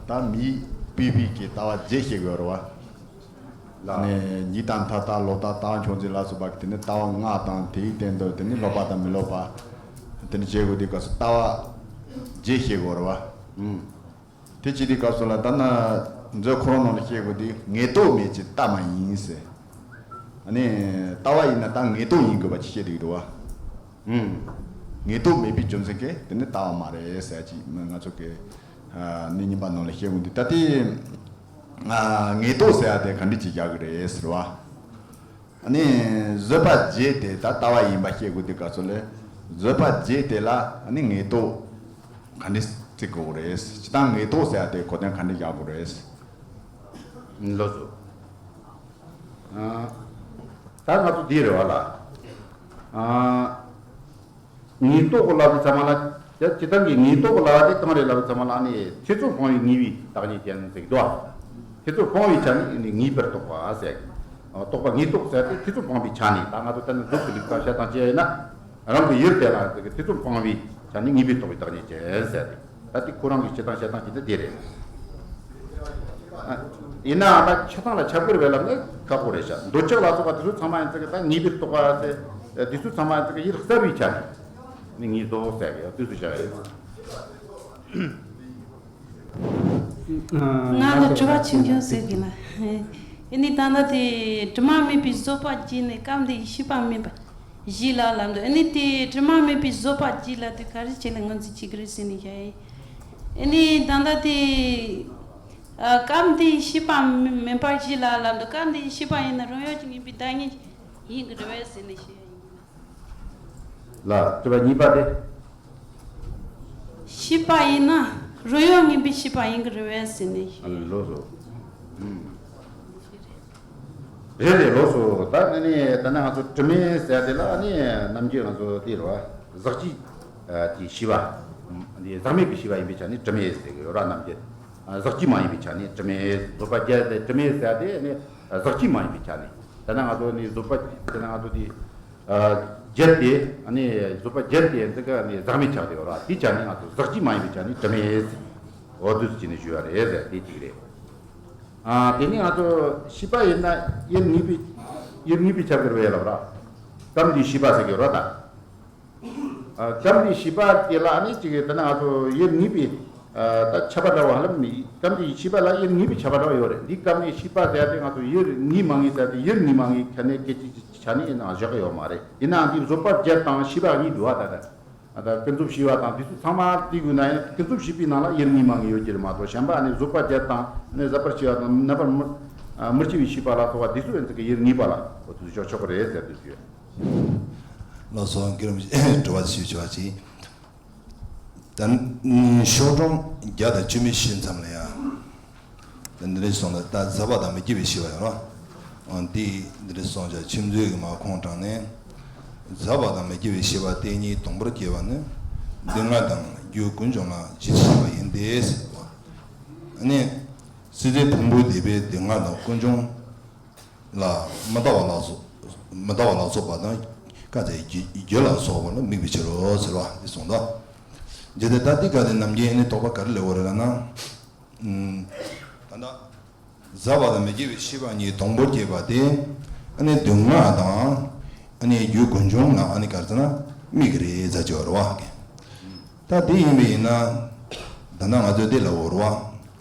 ད་མིའི་པི་པི་གི་ལྟ་བ་བརྒྱད་བཤད་དགོས་རེད་བ། ལ། ནས་ཉིད་དང་མཐའ་དག་ལོག་ལྟ་ལྟ་བ་མཆོག་འཛིན་ལ་སོགས་པ་གི་དེ་ནི་ལྟ་བ་ལྔ་དང་དེའི་སྟེང་དུ་དེ་ནི་ལོག་པ་དང་མི་ལོག་པ་དེ་ནི་བྱེད་དགོས་དུས་སྐབས་སུ་ལྟ་བ་བརྒྱད་བཤད་དགོས་རེད་བ། ཨུམ། དེ་བྱེད་དུས་སྐབས་སུ་ལ་ད་ན་མཛོད་ཁོ་རང་ནང་ལ་བཤད་དགོས་དུས་ངེས་རྟོག་མེད་ཅིང་ལྟ་མ་ཡིན་ཟེར། ཨ་ནི་ལྟ་བ་ཡིན་ན་ད་ངེས་རྟོག་ཡིན་དགོས་པ་ཅིག་བཤད་དུས་འདུག་བ། ཨུམ། ངེས་རྟོག་མེད་པའི་རྒྱུ་མཚན་གྱིས་དེ་ནི་ལྟ་བ་མ་རེད་ཟེར་ཅིག་ང་ཚོ་གི་ཨ་ནི་རྙིང་པ་ནང་ལ་བཤད་དགོས་དུས་ད་དེ་ཨ་ངེས་རྟོག་ཟེར་ཡ་དེ་ག་འདྲ་ཅིག་རྒྱག་གི་རེད་ཟེར་བ། ཨ་ནི་བཟོད་པ་བརྒྱད་དེ་ད་ལྟ་བ་ཡིན་པ་བཤད་དགོས་དུས་སྐབས་སུ་ལས་བཟོད་པ་བརྒྱད་དེ་ལ་ཨ་ནི་ངེས་རྟོག་ག་འདྲ་བརྩི་དགོས་རེད། སྤྱིར་བཏང་ངེས་རྟོག་ཟེར་ཡ་དེ་གོ་དོན་ག་འདྲ་བཞག་དགོས་རེད། ལགས་སོ། ཨ། ད་ང་ཚོ་འདི་རེད་བ་ལ། ཨ། ངེས་རྟོག་གི་ལབ་དུས་ཚང་མ་ལ། ཡ་སྤྱིར་བཏང་གི་ངེས་རྟོག་གི་ལབ་དེ་གང་རེད་ལབ་དུས་ཚང་མ་ལ་ནི་ཐེ་ཚོམ་སྤང་བའི་ངེས་པའི་བདག་ཉིད་ཅན་ཟེར་གི་འདུག་ཐེ་ཚོམ་སྤང་བའི་ཆ་ནས་ནི་ངེས་པར་རྟོགས་པ་ཟེར་གི། རྟོག་པ་ངེས་རྟོག་ཟེར་ཏེ་ཐེ་ཚོམ་སྤང་བའི་ཆ་ནས། ད་ང་ཚོ་ད་ནི་མཛོད་ཀྱི་ལུགས་སྟངས་བཤད་སྟངས་བྱས་ཡིན་ན། རང་གི་ཡུལ་དེ་ལ་ཟེར་གི་ཐེ་ཚོམ་སྤང་བའི་ཆ་ནས་ངེས་པར་རྟོགས་པའི་བདག་ཉིད་ཅན་ཟེར་ཏེ། ད་དེ་ཁོ་རང་གི་བྱེད་སྟངས་བཤད་སྟངས་ཅིག་ནི་དེ་རེད། ཨ། ཡིན་ནའང་ད་ཆ་ཚང་ལ་ཁྱབ་ཀྱི་རེད་པས་ལབ་ན་ཁག་པོ་རེད་ཤག་མདོ་ཕྱོགས་ལ་སོགས་པ་དེ་ཚོ་ཚང་མ་ཡིན་ཙང་གི་ད་ངེས་པར་རྟོགས་པ་ཟེར། དེ་ཚོ་ཚང་མ་ཡིན་ཙང་གི་ཡུལ་གསལ་བའི་ཆ་ནས་ནི་ངེས་རྟོག་ཟེར་གི་ཡ་དུས་སུ་བྱ་ཡོད། ང་ལ་དྲི་བ་ཆུང་ཆུང་ཟེར་གི་ལ། ཨེ་ནི་ད་ལྟ་དེ་དྲི་མ་མེད་པའི་བཟོད་པ་བརྒྱད་ནས་སྐབས་འདིའི་ཤེས་པ་མེད་པ་བཞི་ལ་ལབ་འདུག་ཨེ་ནི་དེ་དྲི་མ་མེད་པའི་བཟོད་པ་བརྒྱད་ལ་དེ་ག་རེ་བྱས་ལ་ངོས་འཛིན་བྱེད་ཀྱི་རེད་ཟེར་ནས་བཤད་ཡིན། ཨེ་ནི་ད་ལྟ་དེ། ཨ། སྐབས་འདིའི་ཤེས་པ་མེད་པ་བཞི་ལ་ལབ་འདུག་སྐབས་འདིའི་ཤེས་པ་ཡིན་ན་རང་ཡུལ་གྱི་ངེས་པའི་བདག་ཉིད་ཡིན་གྱི་རེད་པས་ཟེར་ནས་བཤད་ཡིན། ལ་དྲི་བ་གཉིས་པ་དེ། ཤེས་པ་ཡིན་ན་རང་ཡུལ་ངེས་པའི་ཤེས་པ་ཡིན་གྱི་རེད་པས་ཟེར་ནས་བཤད། ཨ་ལགས་སོ། ཨུམ། རེད་རེད་ལགས་སོ། ད་ནི་ནི་ད་ནི་ང་ཚོ་དྲི་མེད་ཟེར་དེ་ལ་ནི་ནམ་རྒྱུན་ང་ཚོ་དེ་རེད་བ། ཟག་བཅས་ཀྱི་ཤེས་པ། འདི་ཟག་མེད་ཀྱི་ཤེས་པ་ཡིན་པའི་ཆ་ནས་དྲི་མེད་ཟེར་གི་ཡོད་ར། ནམ་རྒྱུན་ཟག་བཅས་མ་ཡིན་པའི་ཆ་ནས་དྲི་མེད། བཟོད་པ་བརྒྱད་དེ་དྲི་མེད་ཟེར་དེ་ནི་ཟག་བཅས་མ་ཡིན་པའི་ཆ་ནས། ད་ནི་ང་ཚོ་ནི་བཟོད་པ་ད་ནི་ང་ཚོ་དེ་བརྒྱད་དེ་ནི་བཟོད་པ་བརྒྱད་དེ་འདི་ག་ནི་ཟག་མེད་ཆགས་དེ་ཡོད་ར། དེའི་ཆ་ནས་ང་ཚོ་ཟག་བཅས་མ་ཡིན་པའི་ཆ་ནས་དྲི་མེད་ཟེར། འོ་དུས་སུ་བྱས་ནས་ཞུ་བ་རེད་ཟེར་དེ་གཅིག་རེད། ཨ། དེ་ནི་ང་ཚོ་ཤེས་པ་ཡིན་ན་ཡུལ་ངེས་པའི་ཡུལ་ངེས་པའི་ཁྱབ་ཀྱི་རེད་ལབ་ར། སྐབས་འདིའི་ཤེས་པ་ཟེར་གྱི་ར་ད། ཨ། སྐབས་འདིའི་ཤེས་པ་དེ་ལ་ནི་གཅིག་གི་ད་ནི་ང་ཚོ་ཡུལ་ངེས་པའི་ཨ་ད་ཁྱབ་པ་འདྲ་བོ་ཧ་ལམ་མི། སྐབས་འདིའི་ཤེས་པ་ལ་ཡུལ་ངེས་པའི་ཁྱབ་པ་འདྲ་བོ་ཡོད་རེད། འདི་སྐབས་ནས་ཤེས་པ་ཟེར་ཏེ་ང་ཚོ་ཡུལ་ངེས་མ་ངེས་ཟེར་ཏེ་ཡུལ་ངེས་མ་ངེས་ཁ་ནས་སྐད་ཆ་ཅིག་ཆ་ནས་ཡིན་ནའང་བཞག་གི་ཡོད་མ་རེད། ཡིན་ནའང་འདི་བཟོད་པ་བརྒྱད་དང་ཤེས་པ་གཉིས་འདུག་བ་ད་ལྟ། ད་ཀུན་རྫོབ་ཤེས་པ་དང་འདི་ཚོ་ཚང་མ་དེ་དགོས་ན་ཡང་ཀུན་རྫོབ་ཤེས་པའི་ནང་ལ་ཡུལ་ངེས་མ་ངེས་ཡོད་ཀྱི་རེད་མ་གཏོགས། གཞན་པ་ནི་བཟོད་པ་བརྒྱད་དང་ནི་ཟད་པར་ཤེས་པ་དང་རྣམ་པར་མི་མི་སྐྱེ་བའི་ཤེས་པ་ལ་སོགས་པ་འདི་ཚོ་ཡིན་ཚུལ་གྱི་ཡུལ་ངེས་པ་ལ་འོ་དེ་ཚོ་ཆོག་ཆོག་གི་རེད་ཟེར་དུས་ཡོད། ལགས་སོ། བཀའ་དྲིན་ཆེ། དྲི་བ་ཞུ་ཆོག་ཅིག་ད་ཤོག་གྲངས་བརྒྱ་དང་བཅུ་མི་ཤེས་མཚམས་ལ་ཡང་། ད་འདི་འདྲ་སོང་ལ་ད་ཟད་པ་དང་མི་སྐྱེ་བའི་ཤེས་པ་ཡོད་རོ། འདི་འདི་རེད་སོང་ཙང་ཁྱིམ་མཚེས་ཀྱི་མ་ཁོང་དྲངས་ནས། ཟད་པ་དང་མི་སྐྱེ་བའི་ཤེས་པ་དེ་གཉིས་དང་པོར་སྐྱེ་བ་ནི། སྡུག་བསྔལ་དང་རྒྱུ་ཀུན་འབྱུང་ལ་ཇི་ལྟར་ཤེས་པ་ཡིན་ཏེ་ཟེར་བ། ནི། སྲིད་རྩེའི་ཕུང་པོ་འདས་པའི་སྡུག་བསྔལ་དང་ཀུན་འབྱུང་ལ་མི་ལྟ་བ་ལ་སོགས་མི་ལྟ་བ་ལ་སོགས་པ་དང་། བཀའ་སྩལ་རྒྱུ་རྒྱུ་ལ་སོགས་པ་ལ་དམིགས་པའི་ཕྱིར་རོ་ཟེར་བ་འདི་གསུངས་དོ། འཇིག་རྟེན་ད་འདི་ག་དེ་རྣམས་ཀྱིས་ནི་རྟོག་པ་ག་རེ་ལས་འོ་རེད་ལ་ན། ད་ལྟ། ཟད་པ་དང་མི་སྐྱེ་བའི་ཤེས་པ་གཉིས་དང་པོ་སྐྱེས་པ་དེ། ཨ་ནི་སྡུག་བསྔལ་དང་། ཨ་ནི་རྒྱུ་ཀུན་འབྱུང་ལ་ཨ་ནི་ག་རེ་ཟེར་ན་དམིགས་ཀྱི་རེད་ཟེར་གྱི་ཡོད་རེད་བ། ད་དེ་ཡིན་པ་ཡིན་ན། ད་ལྟ་ང་ཚོས་འདི་ལབ་འོ་རེད་བ།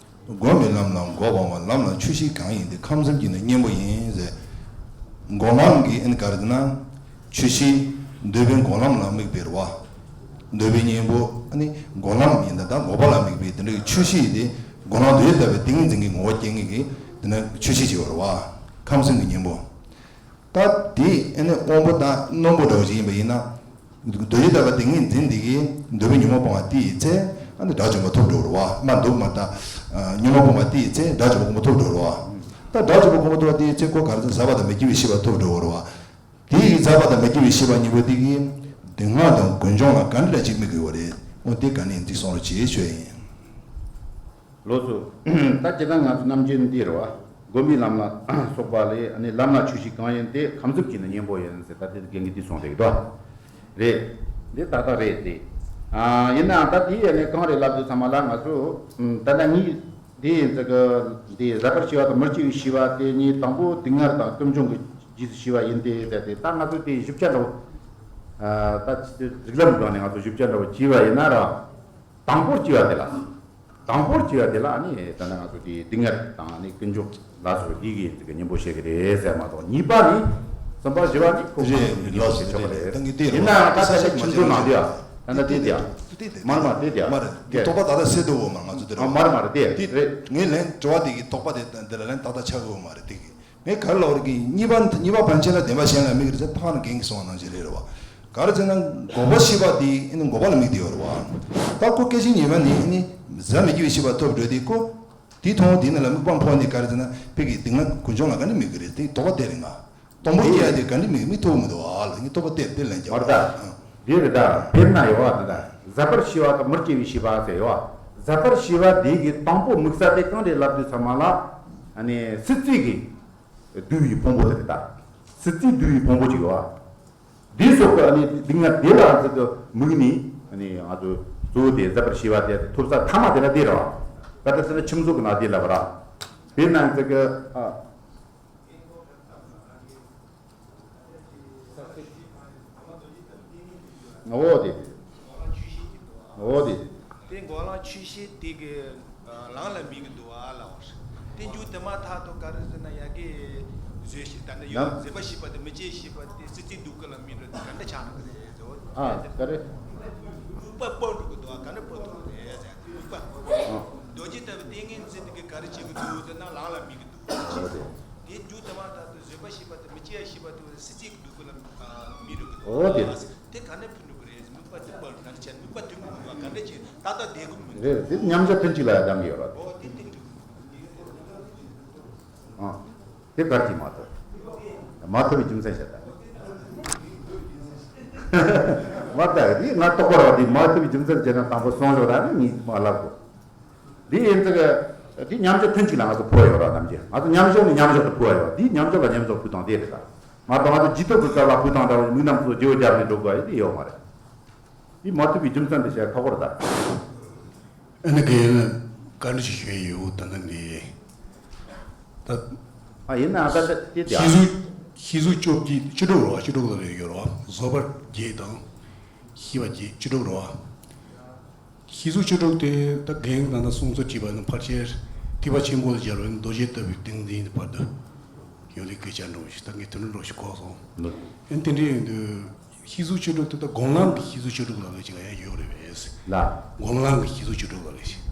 སྒོམ་པའི་ལམ་ལ་མགོ་སྤངས་པ། ལམ་ལ་ཆོས་ཤེས་གང་ཡིན་ཏེ། ཁམས་གསུམ་གྱི་ནི་གཉེན་པོ་ཡིན་ཟེར། སྒོམ་ལམ་གྱི་ཨ་ནི་ག་རེ་ཟེར་ན། ཆོས་ཤེས། འདོད་པའི་སྒོམ་ལམ་ལ་དམིགས་པའི་རེད་བ། འདོད་པའི་གཉེན་པོ་ཨ་ནི་སྒོམ་ལམ་ཡིན་ད། ད་འགོག་པ་ལ་དམིགས་པའི་དེ་འདྲའི་ཆོས་ཤེས་དེ། སྒོམ་ལམ་འདོད་ཡུལ་ལྟ་བུའི་ཏིང་ངེ་འཛིན་གྱི་ངོ་བོ་སྐྱེ་མཁན་གྱི་དེ་ནི་ཆོས་ཤེས་ཅིག་ཡོད་རེད་བ། ཁམས་གསུམ་གྱི་གཉེན་པོ། ད་དེ་ཨ་ནི་དབང་པོ་དང་རྣོན་པོ་འདྲ་བོ་ཅིག་ཡིན་པ་ཡིན་ན། འདོད་ཡུལ་ལྟ་བུའི་ཏིང་ངེ་འཛིན་འདི་གིས་འདོད་པའི་ཉོན་མོངས་སྤངས་པ་དེ་ཡི་ཚེ། ཨ་ནི་དགྲ་བཅོམ་པ་ཐོབ་འགྲོ་རེད་བ། མ་འདོད་མ་ད། ཉོན་མོངས་སྤངས་པ་དེ་ཡི་ཚེ་དགྲ་བཅོམ་པ་གོང་མ་ཐོབ་འགྲོ་རེད་བ། ད་དགྲ་བཅོམ་པ་གོང་མ་ཐོབ་པ་དེ་ཡི་ཚེ་ཁོ་ག་རེ་ཟེར། ཟད་པ་དང་མི་སྐྱེ་བའི་ཤེས་པ་ཐོབ་འགྲོ་རེད་བ། དེ་ཡི་ཟད་པ་དང་མི་སྐྱེ་བའི་ཤེས་པ་གཉིས་པོ་དེ་གིས་སྡུག་བསྔལ་དང་ཀུན་འབྱུང་ལ་ག་འདྲ་ཅིག་དམིགས་ཀྱི་ཡོད་རེད། འོ་དེ་ག་ནས་འདི་གསུང་རོགས་བྱེད་ཞུ་ཡ་ཡིན། ལགས་སོ། ད་སྤྱིར་བཏང་ང་ཚོ་རྣམ་འབྱེད་འདི་རེད་བ། སྒོམ་པའི་ལམ་ལ་སོགས་པ་ལས་ནི་ལམ་ལ་ཆོས་ཤེས་གང་ཡིན་ཏེ། ཁམས་གསུམ་གྱི་ནི་གཉེན་པོ་ཡིན་ཟེར། ད་དེ་རྒན་གྱིས་འདི་གསུངས་རེད་དོ། རེད། འདི་ཏག་ཏག་རེད་དེ། ཨ་ཡིན་ནའང་ད་དེ་ཡས་ནས་གང་རེད་ལབ་དུས་ཚང་མ་ལ་ང་ཚོ། ད་ལྟ་ངས་དེ་ཡིན་ཙི་གི་འདི་ཟད་པར་ཤེས་པ་དང་མི་སྐྱེ་བའི་ཤེས་པ་དེ་གཉིས་དང་པོ་སྡུག་བསྔལ་དང་ཀུན་འབྱུང་གི་རྗེས་སུ་ཤེས་པ་ཡིན་ཏེ་ཟེར་ཏེ། ད་ང་ཚོ་དེ་བཞི་བརྒྱ་འདྲ་བོ། ད་རིགས་ལམ་སྒང་ནས་ང་ཚོ་བཞི་བརྒྱ་འདྲ་བོ་བྱས་པ་ཡིན་ན་ར། དང་པོར་སྐྱེ་བ་དེ་ལ། དང་པོར་སྐྱེ་བ་དེ་ལ་ནི་ད་ནི་ང་ཚོ་དེ་སྡུག་བསྔལ་དང་ནི་ཀུན་འབྱུང་ལ་སོགས་པའི་དེ་གི་ཡིན་ཚུལ་གྱི་གཉེན་པོ་བཤད་ཀྱི་རེད་ཟེར་མ་གཏོགས། གཉིས་པ་ནི། གསུམ་པ་བཞི་པ་ནི་ཁོ་རེད། ཁོ་རེད། ལགས་སོ། རེད། ད་ངས་དེ་རེད་བ། ཡིན་ནའང་ད་ཆ་ཤས་ཁྱིམ་ཚང་ནང་དེ་ཡ། ད་ནི་དེ་དེ་ཡ། དེ་དེ་མར་མར་དེ་དེ་ཡ། མར་དེ་རྟོག་པ་ད་ལྟ་སད་འདུག་འོ། མར་ང་ཚོ་དེ་རེད། མར་མར་དེ་དེ་རེད། ངས་ལན་དྲི་བ་དེ་གི་དོགས་པ་དེ་འདི་ལ་ལན་ཏག་ཏག་ཆགས་འོ། མ་རེད་དེ་གི། ངས་ག་རེ་ལབ་རེད་གི། གཉིས་པ་གཉིས་པ་ཕན་ཆད་ལ་བདེན་པ་གཞན་ལ་དམིགས་རེད་ཟེར། ད་ནི་རྒན་གྱིས་གསུངས་པ་ནང་བཞིན་རེད་རེད་བ། ག་རེ་ཟེར་ན་འགོག་པའི་ཤེས་པ་དེ་ཨ་ནི་འགོག་པ་ལ་དམིགས་ཏེ་ཡོད་རེད་བ། ད་ཁོ་སྐད་ཆ་ཉན་པ་ནི་ཨ་ནི་ཟད་མི་སྐྱེ་བའི་ཤེས་པ་ཐོབ་འགྲོ་དེ་ཁོ། དེ་མཐོང་དེ་ནི་ལ་དམིགས་པ་འཕོ་ནས་ག་རེ་ཟེར་ན་དཔེ་གི་སྡུག་བསྔལ་ཀུན་འབྱུང་ལ་ག་ནི་དམིགས་ཀྱི་རེད། དེ་དོགས་པ་དེ་རེད་ང་། དང་པོ་སྐྱེ་ཡ་དེ་ག་ནི་དམིགས་མི་ཐུབ་མི་འདུག་ཨ་ལ། ངས་དོགས་པ་དེ་དེ་ལན་རྒྱབ། མ་རེད་ད། དེ་རེད་ད། དཔེར་ན་ཡོད་བ་དེ་ད། ཟད་པར་ཤེས་པ་དང་མི་སྐྱེ་བའི་ཤེས་པ་ཟེར་ཡོད་བ། ཟད་པར་ཤེས་པ་དེ་གི་དང་པོ་དམིགས་ས་དེ་གང་རེད་ལབ་དུས་ཚང་མ་ལ། ཨ་ནི་སྲིད་རྩེ་གི་བསྡུ་བའི་ཕུང་པོ་དེ་རེད་ད། སྲིད་རྩེ་བསྡུ་བའི་ཕུང་པོ་ཅིག་ཡོད་བ། དེའི་སོགས་ཀྱི་ཨ་ནི་སྡུག་བསྔལ་དེ་ལ་ཨ་ཙི་ཀི་དམིགས་ནས་ཨ་ནི་ང་ཚོ་གཙོ་བོ་དེ་ཟད་པར་ཤེས་པ་དེ་ཐོབ་ས་མཐའ་མ་དེ་ལ་དེ་རེད་བ། ད་ལྟ་ཟེར་ན་ཁྱིམ་སོགས་ཀྱི་ནང་དེ་ལབ་པ་ར། དེ་ན་ཨ་ཙི་ཀི་ཨ། འོ་དེ། འོ་དེ། དེ་འགོག་ལམ་ཆོས་ཤེས་དེ་གི་ལམ་ལ་དམིགས་ཀྱི་འདུག་བ་ལ། འོ་དེ་མཇུག་དེ་མ་ཐག་ཏུ་ག་རེ་ཟེར་ན་ཡ་གི་བཟོད་ཤེས་ད་ནི་ཡོད། ཡང་ཟད་པར་ཤེས་པ་དེ་མི་སྐྱེ་ཤེས་པ་དེ་སྲིད་རྩེ་སྡུག་བསྔལ་ལ་དམིགས་འགྲོ་དེ་ག་འདྲ་ཆགས་ནི་རེད་ཟེར། འོ་ཨ་དེ་ག་རེ། དམིགས་པ་སྤོ་འགྲོ་གི་འདུག་བ། ག་འདྲ་སྤོ་ཐུབ་རེད་ཟེར། དམིགས་པ་སྤོ། རྡོ་རྗེ་ལྟ་བུའི་ཏིང་ངེ་འཛིན་དེ་གི་ག་རེ་བྱེད་ཀྱི་འདུག་ཟེར་ན་ལམ་ལ་དམིགས་ཀྱི་འདུག་འོ་དེ། དེ་མཇུག་དེ་མ་ཐག་ཏུ་བཟོད་པ་ཤེས་པ་དེ་མི་སྐྱེ་ཤེས་པ་དེ་སྲིད་རྩེ་གི་སྡུག་བསྔལ་ལ་མི་འགྲོ་གི་འདུག་འོ་དེ། དེ་ག་ནས་ཕུད་འགྲོ་གི་རེད། དམིགས་པ་དེ་སྤར་ག་འདྲ་བྱས། དམིགས་པ་དེ་མི་འགྲོ་བ་ག་འདྲ་བྱས། ཏག་ཏག་བསྡད་གི་མི་འདུག་རེད་རེད། དེ་མཉམ་གཞག་ཐུན་གཅིག་ལ་ཡང་གདམ་གི་ཡོད་རེད། འོ་དེ་དེ་འགྲོ་གི་འདུག་ཨ་དེ་གར་གྱིས་མ་ཐུབ། མ་ཐུབ་པའི་རྒྱུ་མཚན་བཤད་ད། མ་ད་དེ་ང་རྟོགས་པ་རེད་བ། དེ་མ་ཐུབ་པའི་རྒྱུ་མཚན་བྱས་ན་དང་པོ་གསུངས་ཞོག་ད་ནི་ངས་མ་ལབ་གོ། འདི་ཡིན་ཙི་གི། འདི་མཉམ་གཞག་ཐུན་གཅིག་ལ་ང་ཚོ་འཕོ་ཡོད་ར། ནམ་རྒྱུན་ང་ཚོ་མཉམ་གཞག་ནས་མཉམ་གཞག་ཏུ་འཕོ་ཡོད། འདི་མཉམ་གཞག་ལ་མཉམ་གཞག་འཕོ་སྟངས་དེ་རེད་ད། མ་གཏོགས་ང་ཚོ་རྗེས་ཐོབ་ཀྱི་སྐབས་ལ་འཕོ་སྟངས་འདྲ་བོ་མིག་རྣམ་ཚོ་རྗེ་བོ་རྒྱབ་ནས་འགྲོ་དགོས་ཡ་དེ་ཡོད་མ་རེད། འདི་མ་ཐུབ་པའི་རྒྱུ་མཚན་དེ་བཤད་ཁག་པོ་རེད་ད། ཨ་ནི་གི་ག་འདྲ་ཞིག་ཞུ་ཡི་ཡོད་ད་ནི་འདི། ད། ཨ་ཡིན་ནའང་ད་ལྟ་དེ་དེ། ཤེས་གཟུགས་ཤེས་གཟུགས་བཅུ་དྲུག་བཅུ་དྲུག་རེད་བ། བཅུ་དྲུག་ལ་རེ་ཡོད་རེད་བ། བཟོད་པ་བརྒྱད་དང་ཤེས་པ་བརྒྱད་བཅུ་དྲུག་རེད་བ། ཤེས་གཟུགས་བཅུ་དྲུག་དེ་ད་རྒན་ད་ལྟ་གསུང་ཚུལ་བྲིས་པ་ནི་ཕལ་ཆེར་ཐེག་པ་ཆེན་པོ་ལ་སྦྱར་བའི་རྡོ་རྗེ་ལྟ་བུའི་ཏིང་འཛིན་གྱི་བར་དུ་ཡོད་ལེ་སྐད་ཆ་འགྲོ་ཞིག་ད་ངས་དོན་འགྲོ་ཞིག་གོ་སོང་། ཨན་དེ་འདྲ་ཡིན་དུས་ཤེས་གཟུགས་བཅུ་དྲུག་དེ་ད་སྒོམ་ལམ་གྱི་ཤེས་གཟུགས་བཅུ་དྲུག་ལ་ལས་ཅིག་ཡང་ཡོད་རེད་པས། ལ། སྒོམ་ལམ་གྱི་ཤེས་གཟུགས་བཅུ་དྲུག་ལ་ལས་ཤིག་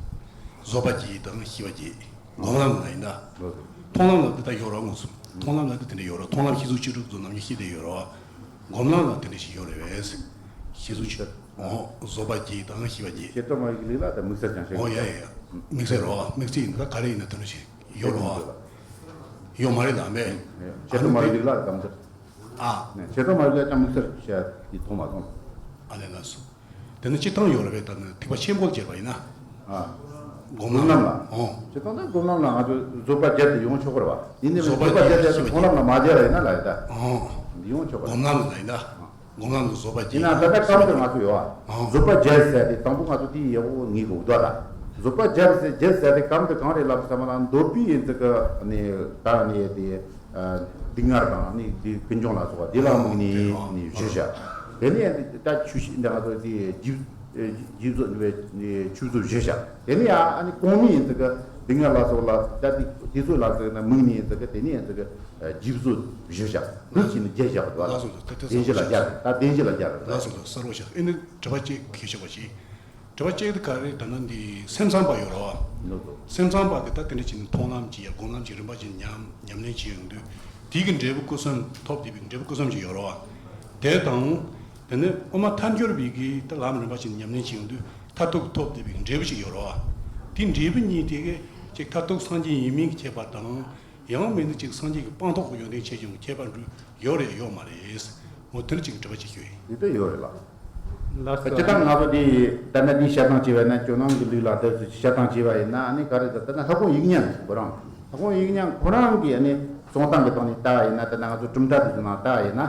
བཟོད་པ་བརྒྱད་དང་ཤེས་པ་བརྒྱད། སྒོམ་ལམ་ལ་ཡིན་ན། ལོ། མཐོང་ལམ་ལ་འདི་ལྟར་ཡོད་ར་ངོ་སོ། མཐོང་ལམ་ལ་འདི་དེ་འདྲ་ཡོད་ར། མཐོང་ལམ་ཤེས་གཟུགས་བཅུ་དྲུག་ཚོ་ནམ་རྒྱུན་ཤེས་བསྡད་ཡོད་ར། སྒོམ་ལམ་ལ་དེ་འདྲ་ཞིག་ཡོད་རེད་པས། ཤེས་གཟུགས་བཅུ། འོ། བཟོད་པ་བརྒྱད་དང་ཤེས་པ་བརྒྱད། ཤེས་རྟོགས་མ་ཡིག་ལིག་ལ་ད་དམིགས་བསལ་ཀྱང་བཤད། འོ་ཡ་ཡ་ཡ། དམིགས་བསལ་རོ། དམིགས་བསལ་ཡིན་ན་ག་རེ་ཡིན་ན་དེ་འདྲ་ཞིག་ཡོད་རོ། ཡོད་མ་རེད་ལ་མེད། ཆེ་ཚོ་མ་རེད་ལ་དམ་ཚིག་ཨ། ཆེ་ཚོ་མ་རེད་ལ་ཅང་མི་ཚེར་བཤད་དེ་མཐོང་མ་སོང་། ཨ་ལས་ལགས་སོ། དེ་ནི་སྤྱིར་བཏང་ཡོད་རེད་པས། ད་ནི་ཐིགས་པ་ཆེན་པོ་ལ་སྦྱར་བ་ཡིན་ན། ཨ། སྒོམ་ལམ་ལ། ཨོ། སྤྱིར་བཏང་ད་སྒོམ་ལམ་ལ་ང་ཚོ་བཟོད་པ་བརྒྱད་དེ་ཡོང་ཆོག་གི་རེད་བ། ཡིན་ནའི་བཟོད་པ་བརྒྱད་དེ་སྒོམ་ལམ་ལ་མ་སྦྱར་བ་ཡིན་ན་ལ་ཡིན་ད། ཨོ། ཡོང་ཆོག་གི་རེད། སྒོམ་ལམ་ལ་ཡིན་ན། སྒོམ་ལམ་གྱི་བཟོད་པ་བརྒྱད། ཡིན་ན་ད་ལྟ་སྐབས་དེར་ང་ཚོ་ཡོད་ཨ། བཟོད་པ་བརྒྱད་ཟེར་ཏེ་དང་པོ་ང་ཚོ་དེའི་ཡག་པོ་ངེས་དགོས་འདུག་ད། བཟོད་པ་བརྒྱད་ཟེར་བརྒྱད་ཟེར་ཏེ་གམ་དུ་གང་རེད་ལབ་བསམ་ན། འདོད་པའི་ཡིན་ཙི་གི་ནི་ད་ནི་དེ་སྡུག་བསྔལ་དང་ནི་དེ་ཀུན་འབྱུང་ལ་སོགས་པ་དེ་ལ་དམིགས་ནས་ནི་བཞི་བཞག་དེ་ནས་ད་ཆོས་ཤིག་འདི་ང་ཚོ་དེ་རྗེས་རྗེས་བཟོད་ནི་ཆོས་བཟོད་བཞི་བཞག་དེ་ནས་ཡང་ཨ་ནི་གོང་མའི་ཡིན་ཙི་གི་སྡུག་བསྔལ་ལ་སོགས་ལ་ད་དེ་དེ་ཚོ་ལ་ཙི་ན་དམིགས་ནས་ཡིན་ཙི་གི་དེ་ནས་ཡིན་ཙི་གི་རྗེས་བཟོད་བཞི་བཞག་འདུག་བྱས་ནས་བརྒྱད་བཞག་གི་འདུག་ལགས་སོ། ལགས་སོ། ད་དེ་བདེན་བཞི་ལ་སྦྱར་རེད། ད་བདེན་བཞི་ལ་སྦྱར་རེད། ལགས་སོ། ལགས་སོ། གསལ་པོ་བཞག་ཨེ་ནི་དྲི་བ་གཅིག་གལ་ཆེ་བ་ཞིག་དྲི་བ་གཅིག་དེ་ག་རེ་ད་ན་འདི་སེམས་ཙམ་པ་ཡོད་རེད་བ། ལགས་སོ། སེམས་ཙམ་པ་དེ་ད་དེ་འདྲ་བྱས་ནས་མཐོང་ལམ་གྱི་ཡ་སྒོམ་ལམ་གྱི་རིམ་པ་བྱས་ནས་ཉམས་ཉམས་ལེན་བྱེད་ཡོང་དུས་དེ་གི་འབྲས་བུ་སྐུ་གསུམ་ཐོབ་བསྡད་པའི་འབྲས་བུ་སྐུ་གསུམ་ཞིག་ཡོད་རེད་བ། དེ་དང་། དེ་ནས་དབུ་མ་ཐལ་འགྱུར་བའི་གི་ད་ལམ་རིམ་པ་བྱས་ནས་ཉམས་ལེན་བྱེད་ཡོང་དུས་མཐར་ཐུག་ཐོབ་བསྡད་པའི་འབྲས་བུ་ཞིག་ཡོད་རེད་བ། དེ་འབྲས་བུ་གཉིས་དེ་གི་ཅིག་མཐར་ཐུག་སངས་རྒྱས་ཡིན་མིན་གྱི་ཁྱད་པར་དང་། ཡང་མིན་ན་ཅིག་སངས་རྒྱས་ཀྱི་སྤངས་རྟོགས་ཀྱི་ཡོན་ཏན་ཆེ་ཆུང་གི་ཁྱད་པར་འདྲ་ཡོད་རེད་ཡོད་མ་རེད། འོ་དེ་ལ་ཅིག་དྲི་བ་ཅིག་ཞུ་ཡིན། དེ་ལྟ་ཡོད་རེད་ལགས། ལགས་སོ། སྤྱིར་བཏང་ང་ཚོ་འདི་ད་ལྟ་འདི་བཤད་སྟངས་བྱས་པ་ཡིན་ན། ཇོ་ནང་གི་ལུགས་ལ་ད་བཤད་སྟངས་བྱས་པ་ཡིན་ན་ཨ་ནི་ག་རེ་ཟེར་ད་ལྟ་ལྷ་ཁང་དབྱིག་གཉེན་ཁོ་རང་། ལྷ་ཁང་དབྱིག་གཉེན་ཁོ་རང་གི་ཨ་ནི་གསུང་སྟངས་ཀྱི་སྟེང་ནས་ལྟ་བ་ཡིན་ན། ད་ལྟ་ང་ཚོ་གྲུབ་མཐའ་དེ་ཚོ་ནང་ལྟ་བ་ཡིན་ན།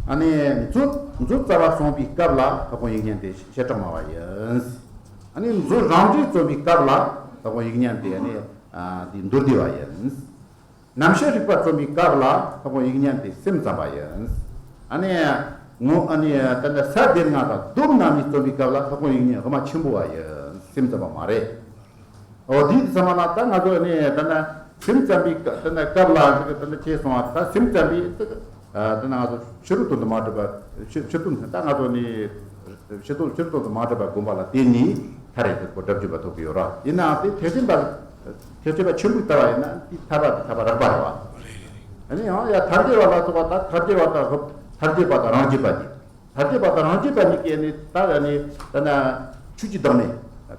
ཨ་ནི་མཛོད་མཛོད་རྩ་བ་གསུངས་པའི་སྐབས་ལ་ལྷ་ཁང་དབྱིག་གཉེན་དེ་བྱེ་བྲག་སྨྲ་བ་ཡིན། ཨ་ནི་མཛོད་རང་འགྲེལ་རྩོམ་པའི་སྐབས་ལ་ལྷ་ཁང་དབྱིག་གཉེན་དེ་ཨ་ནི་ཨ་འདི་མདོ་སྡེ་པ་ཡིན། རྣམ་བཤད་རིག་པ་རྩོམ་པའི་སྐབས་ལ་ལྷ་ཁང་དབྱིག་གཉེན་དེ་སེམས་ཙམ་པ་ཡིན། ཨ་ནི་ངོ་ཨ་ནི་ད་ལྟ་ས་བདེ་ལྔ་དང་སྡོམ་རྣམ་གཉིས་རྩོམ་པའི་སྐབས་ལ་ལྷ་ཁང་དབྱིག་གཉེན་དབུ་མ་ཆེན་པོ་བ་ཡིན། སེམས་ཙམ་པ་མ་རེད། འོ་དེ་ཚང་མ་ལ་ད་ང་ཚོ་ནི་ད་ལྟ་སེམས་ཙམ་པའི་ད་ལྟ་སྐབས་ལ་ད་ལྟ་ཅེས་སོང་བ། ད་སེམས་ཙམ་པའི་ད་ལྟ་ང་ཚོ་ཕྱི་རོལ་དོན་དུ་མ་གྲུབ་པ། ཕྱི་ཕྱི་དོན་ད་ང་ཚོ་ནི་ཕྱི་དོན་ཕྱི་རོལ་དོན་དུ་མ་གྲུབ་པ་སྒོམ་པ་ལ་བརྟེན་ནས་ཐར་རེ་ཟེར་གོ་སྒྲུབ་བྱེད་པ་ཐོབ་ཀྱི་ཡོད་ར། ཡིན་ནའང་དེ་ཐེག་ཆེན་པ་ཐེག་ཆེན་པ་ཆེན་པོའི་ལྟ་བ་ཡིན་ན་དེ་ཐར་པ་དེ་ཐར་པ་རགས་པ་རེད་བ། ཨ་ནི་ཡང་ཡ་ཐར་རྒྱས་པ་ལ་སོགས་པ་ད་ཐར་རྒྱས་པ་དང་ཐར་རྒྱས་པ་དང་རང་རྒྱས་པ་དེ། ཐར་རྒྱས་པ་དང་རང་རྒྱས་པ་གཉིས་ཀྱི་ནི་ད་ནི་ད་ན་ཆོས་ཀྱི་བདག་མེད་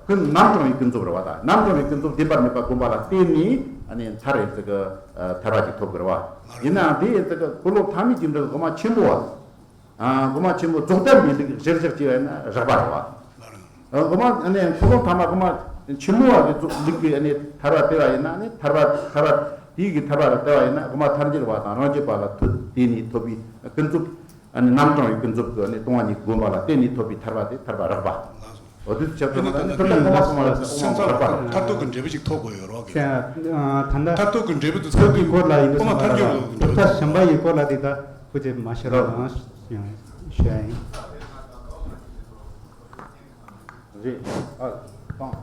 ཀུན་རྣམ་གྲངས་པའི་ཀུན་རྫོབ་རེད་བ། ད་རྣམ་གྲངས་པའི་ཀུན་རྫོབ་བདེན་པར་གནས་པ་སྒོམ་པ་ལ་བརྟེན་ནས་ཨ་ནི་ཐར་རེ་ཟེར་གི་ཐར་པ་ཅིག་ཐོབ་གི་རེད་བ། ཡིན་ནའང་དེ་ཡིན་ཙི་གི་འཁོར་ལོ་ཐ་མའི་རྒྱུ་འབྲས་སྒོ་མ་ཆེན་པོ་བ། སྒོ་མ་ཆེན་པོ་རྫོགས་ལྡན་པའི་ལུགས་གཞིར་བཞག་བྱས་པ་ཡིན་ན་རགས་པ་རེད་བ། སྒོ་མ་ཨ་ནི་འཁོར་ལོ་ཐ་མ་སྒོ་མ་ཆེན་པོ་བ་གི་ལུགས་ཀྱི་ཨ་ནི་ཐར་པ་བལྟས་པ་ཡིན་ན་ཨ་ནི་ཐར་པ་ཐར་པ་དེའི་གི་ཐར་པ་ལ་བལྟས་པ་ཡིན་ན་སྒོ་མ་ཐར་རྒྱས་པ་དང་རང་རྒྱས་པ་ལ་ཐུག་དེ་ནས་ཐོབ་པའི་ཀུན་རྫོབ། ཨ་ནི་རྣམ་གྲངས་ཀྱི་ཀུན་རྫོབ་ཀྱི་ཨ་ནི་སྟོང་པ་ཉིད་སྒོམ་པ་ལ་བརྟེན་ནས་ཐོབ་པའི་ཐར་པ་དེ་ཐར་པ་རགས་པ། འོ་དུས་ཆ་ཚང་མ་ལ་ནི་ཐར་པ་གོང་མ་གོང་མ་ལ་སེམས་ཙམ་རགས་པ་རེད། མཐར་ཐུག་གི་འབྲས་བུ་ཞིག་ཐོབ་དགོས་ཡོད་རོགས་ཀྱི། ད་ལྟ་མཐར་ཐུག་གི་འབྲས་བུ་དེ་ཚོ་གི་སྐོར་ལ་ཡིན་དུས་སོང་བ་ལ་རྫོགས་པ་གཞན་པ་ཡི་སྐོར་ལ་དེ་ད་སྐུ་ཚེ་མ་ཤོར་བ་དང་ཞུ་ཡ་ཡིན། རེད། ཨ། བཏང་།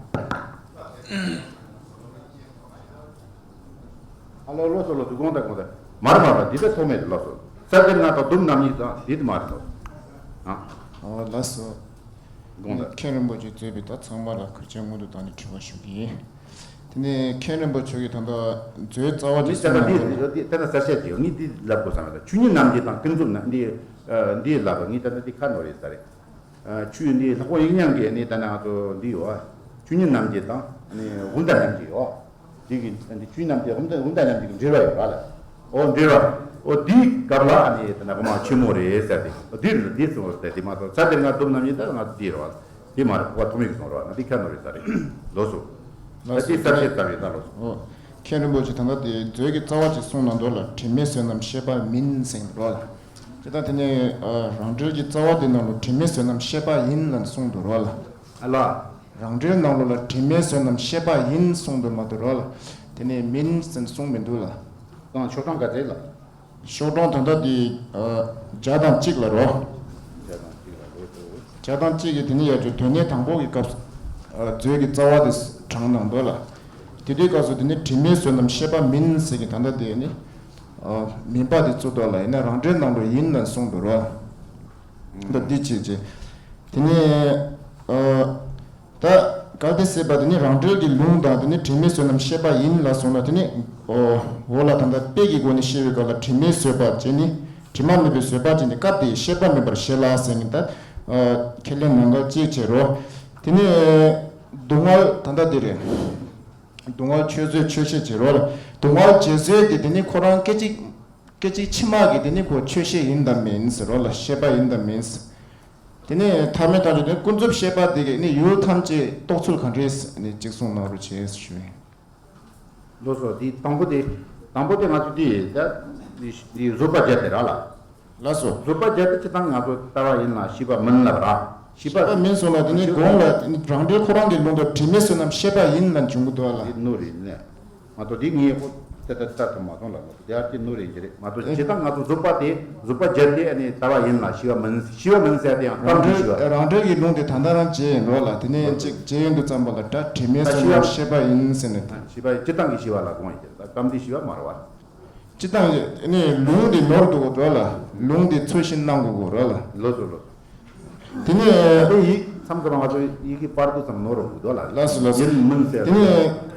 ཨ་ལོ་ལོ་སོ་ལོ་དུ་དགོངས་དག་དགོངས་དག་མར་མར་མར་འདི་ལྟ་ཐོག་མེད་དུ་ལོ་སོ། ས་དེར་ང་དང་སྡོམ་རྣམ་གཉིས་དང་འདི་དུ་མར་ལོ། ཨ། ཨོ་ལགས་སོ། དགོངས་དག་མཁན་རིན་པོ་ཆེ་གཙོས་པའི་ད་ཚང་མ་ལ་གུས་ཕྱག་སྔོན་དུ་བཏང་ནས་དྲི་བ་ཞུ་གི་ཡིན། དེ་ནས་མཁན་རིན་པོ་ཆེ་གིས་ད་ལྟ་མཛོད་རྩ་བ་ཅིག་གསུངས་ན་འདི་ད་ལྟ་གསལ་བཤད་ཀྱི་ཡོད། ངས་འདི་ལབ་དགོས་བསམ་ཡོད། ད་ཆོས་ཉིད་རྣམ་འབྱེད་དང་ཀུན་རྫོབ་ན་འདི་འདི་ལབ་པ་ངས་ད་ལྟ་འདི་ཁ་ནོར་རེད་ས་རེད། ཆོས་འདི་ལྷག་པ་དབྱིག་གཉེན་གྱི་ནི་ད་ནང་དུ་འདི་ཡོད། ཆོས་ཉིད་རྣམ་འབྱེད་དང་ནི་དབུ་མཐའ་རྣམ་འབྱེད་ཡོད། འདི་གི་འདི་ཆོས་རྣམ་འབྱེད་དབུ་མཐའ་དབུ་མཐའ་རྣམ་འབྱེད་ཀྱི་འབྲེལ་བ་ཡོད་ར་ལ། ཨོ་འབྲེལ་བ། ཨོ་འདིའི་སྐབས་ལ་ནི་ད་ནང་གོ་མ་ཆེན་མོ་རེད་ཟེར་ཏེ། ཨོ་འདི་རེད་འདི་གསུངས་ཟེར་ཏེ་མ་གཏོགས་ས་དེ་ང་སྡོམ་རྣམ་འབྱེད་ད་ང་འདི་རེད་བ། འདི་མ་རེད་ཁོ་ཐོག་མེད་ཀྱི་གསུངས་རེད་བ། ང་འདི་ཁ་ནོར་རེད་ས་རེད། ལོ་སོ། ད་འདི་ས་ཆེ་ཙམ་རེད་ད་ལོ་སོ། ཨོ། མཁན་རིན་པོ་ཆེ་ད་ལྟ་དེ་མཛོད་ཀྱི་རྩ་བ་ཅིག་གསུངས་གནང་འདུག་ལ་དྲི་མེད་བསོད་ནམས་ཤེས་པ་མིན་ཟེར་གྱི་འདུག་ལ། དེ་ལྟར་དེ་ནས་རང་འགྲེལ་གྱི་རྩ་བ་དེ་ནང་ལ་དྲི་མེད་བསོད་ནམས་ཤེས་པ་ཡིན་ལ་གསུངས་འདུག་རོ་ལ། ཨ་ལ། རང་འགྲེལ་ནང་ལོ་ལ་དྲི་མེད་བསོད་ནམས་ཤེས་པ་ཡིན་གསུངས་འདུག་མ་གཏོགས་རོ་ལ། དེ་ནས་མིན་ཟེར་གསུངས་མི་འདུག་ལ། གང་ཤོག་གྲངས་ག་ཚད་ལ། ཤོག་གྲངས་ད་ལྟ་དེ་བརྒྱ་དང་གཅིག་ལ་རོ། བརྒྱ་དང་གཅིག་ལ་རོ་དེ། བརྒྱ་དང་གཅིག་གི་དེ་ནས་ཡར་བརྒྱུད་དོན་གནད་དང་པོ་གི་སྐབས་མཛོད་ཀྱི་རྩ་བ་དེ་དྲངས་གནང་འདུག་ལ། དེ་དུས་སྐབས་སུ་དེ་ནི་དྲི་མེད་བསོད་ནམས་ཤེས་པ་མིན་ཟེར་གི་ད་ལྟ་དེ་ནི། མིན་པ་དེ་ཚོ་དོ་ལ་ཡིན་ན་རང་འགྲེལ་ནང་དུ་ཡིན་ལ་གསུངས་འདུག་རོ། ད་འདི་བྱེད་ཅེས། དེ་ནས་ད་གལ་ཏེ་ཟེར་བ་དེ་ནི་རང་འགྲེལ་གྱི་ལུང་དང་དེ་ནི་དྲི་མེད་བསོད་ནམས་ཤེས་པ་ཡིན་ལ་གསུངས་ན་དེ་ནི་འོ་ལ་ད་ལྟ་དཔེ་གི་སྒོ་ནས་བཤད་པའི་སྐབས་ལ་དྲི་མེད་བཟོད་པ་བྱས་ནི་དྲི་མ་མེད་པའི་བཟོད་པ་བྱས་ནི་སྐབས་དེའི་ཤེས་པ་མེད་པར་བཤད་ལ་ཟེར་ནི་ད་ཁས་ལེན་ནང་འགལ་ཅེས་བྱེད་རོ། དེ་ནས་སྡུག་བསྔལ་ད་ལྟ་དེ་རེད། སྡུག་བསྔལ་ཆོས་བཟོད་ཆོས་ཤེས་བྱེད་རོགས་ལ། སྡུག་བསྔལ་རྗེས་བཟོད་དེ་དེ་ནི་ཁོ་རང་སྐད་ཅིག་སྐད་ཅིག་ཕྱི་མ་གི་དེ་ནི་ཁོ་ཆོས་ཤེས་ཡིན་དམ་མིན་ཟེར་རོགས་ལ། ཤེས་པ་ཡིན་དམ་མིན། དེ་ནས་ཐ་མའི་དོན་དུ་ནི་ཀུན་རྫོབ་ཤེས་པ་དེ་གིས་ནི་ཡུལ་ཐམས་ཅད་རྟོགས་ཚུལ་ག་འདྲས་ནི་གཅིག་གསུང་གནང་རོགས་བྱེད་ཞུ། ལགས་སོ། དེ་དང་པོ་དེ། དང་པོ་དེ་ང་ཚོ་དེ་ད་དེ་བཟོད་པ་བརྒྱད་དེ་ར་ལ། ལགས་སོ། བཟོད་པ་བརྒྱད་དེ་སྤྱིར་བཏང་ང་ཚོ་ལྟ་བ་ཡིན་ལ་ཤེས་པ་མིན་ལབ་ར། ཤེས་པ་ཤེས་པ་མིན་གསུངས་ལ། དེ་ནི་གོང་ལ་དེ་ནི་རང་འགྲེལ་ཁོ་རང་གི་ལུང་དུ་དྲི་མེད་བསོད་ནམས་ཤེས་པ་ཡིན་ལ་འབྱུང་གི་འདུག་ལ། དེ་ནོར་རེད་ནས། མ་གཏོགས་དེ་ངས་ཁོ་ད་ལྟ་ལྟ་ཐུབ་མ་སོང་ལ། མ་གཏོགས་དེ་ཨ་ཅེ་ནོར་རེད་ཀྱི་རེད། མ་གཏོགས་ཨེ། སྤྱིར་བཏང་ང་ཚོ་བཟོད་པ་དེ་བཟོད་པ་བརྒྱད་དེ་ཨ་ནི་ལྟ་བ་ཡིན་ལ་ཤེས་པ་མིན། ཤེས་པ་མིན་ཟེར་དེ་ཡང་རང་གཏམ་གྱི་ཤེས་པ། རང་འགྲེལ་གྱི་ལུང་དེ་ད་ལྟ་རང་བྱས་ཡིན་རོགས་ལ། དེ་ནས་གཅིག་བྱས་ཡོང་དུས་ཙམ་པ་ལ་ད་དྲི་མེད་བསོད་ནམས་ཤེས་པ་ཡིན་ཟེར་ནས། ཤེས་པ་སྤྱིར་བཏང་གི་ཤེས་པ་ལ་དགོངས་ཡིན་གྱི་རེད། ད་གཏམ་དེ་ཤེས་པ་མ་རེད་བ། སྤྱིར་བཏང་ཨ་ནི་ལུང་དེ་ནོར་འདུག་གོ་རོགས་ལ། ལུང་དེ་ཚོད་ཤེས་གནང་དགོས་གོ་རོགས་ལ། ལགས་སོ་ལགས་སོ། དེ་ནས་ཨ་ནི་ཡིག་མཚམས་སུ་ང་ཚོ་ཡི་གེ་པར་དུ་ཙམ་ནོར་རོ་འདུག་ལ། ལགས་སོ་ལགས་སོ། ཡིན་མིན་ཟེར། དེ་ནས་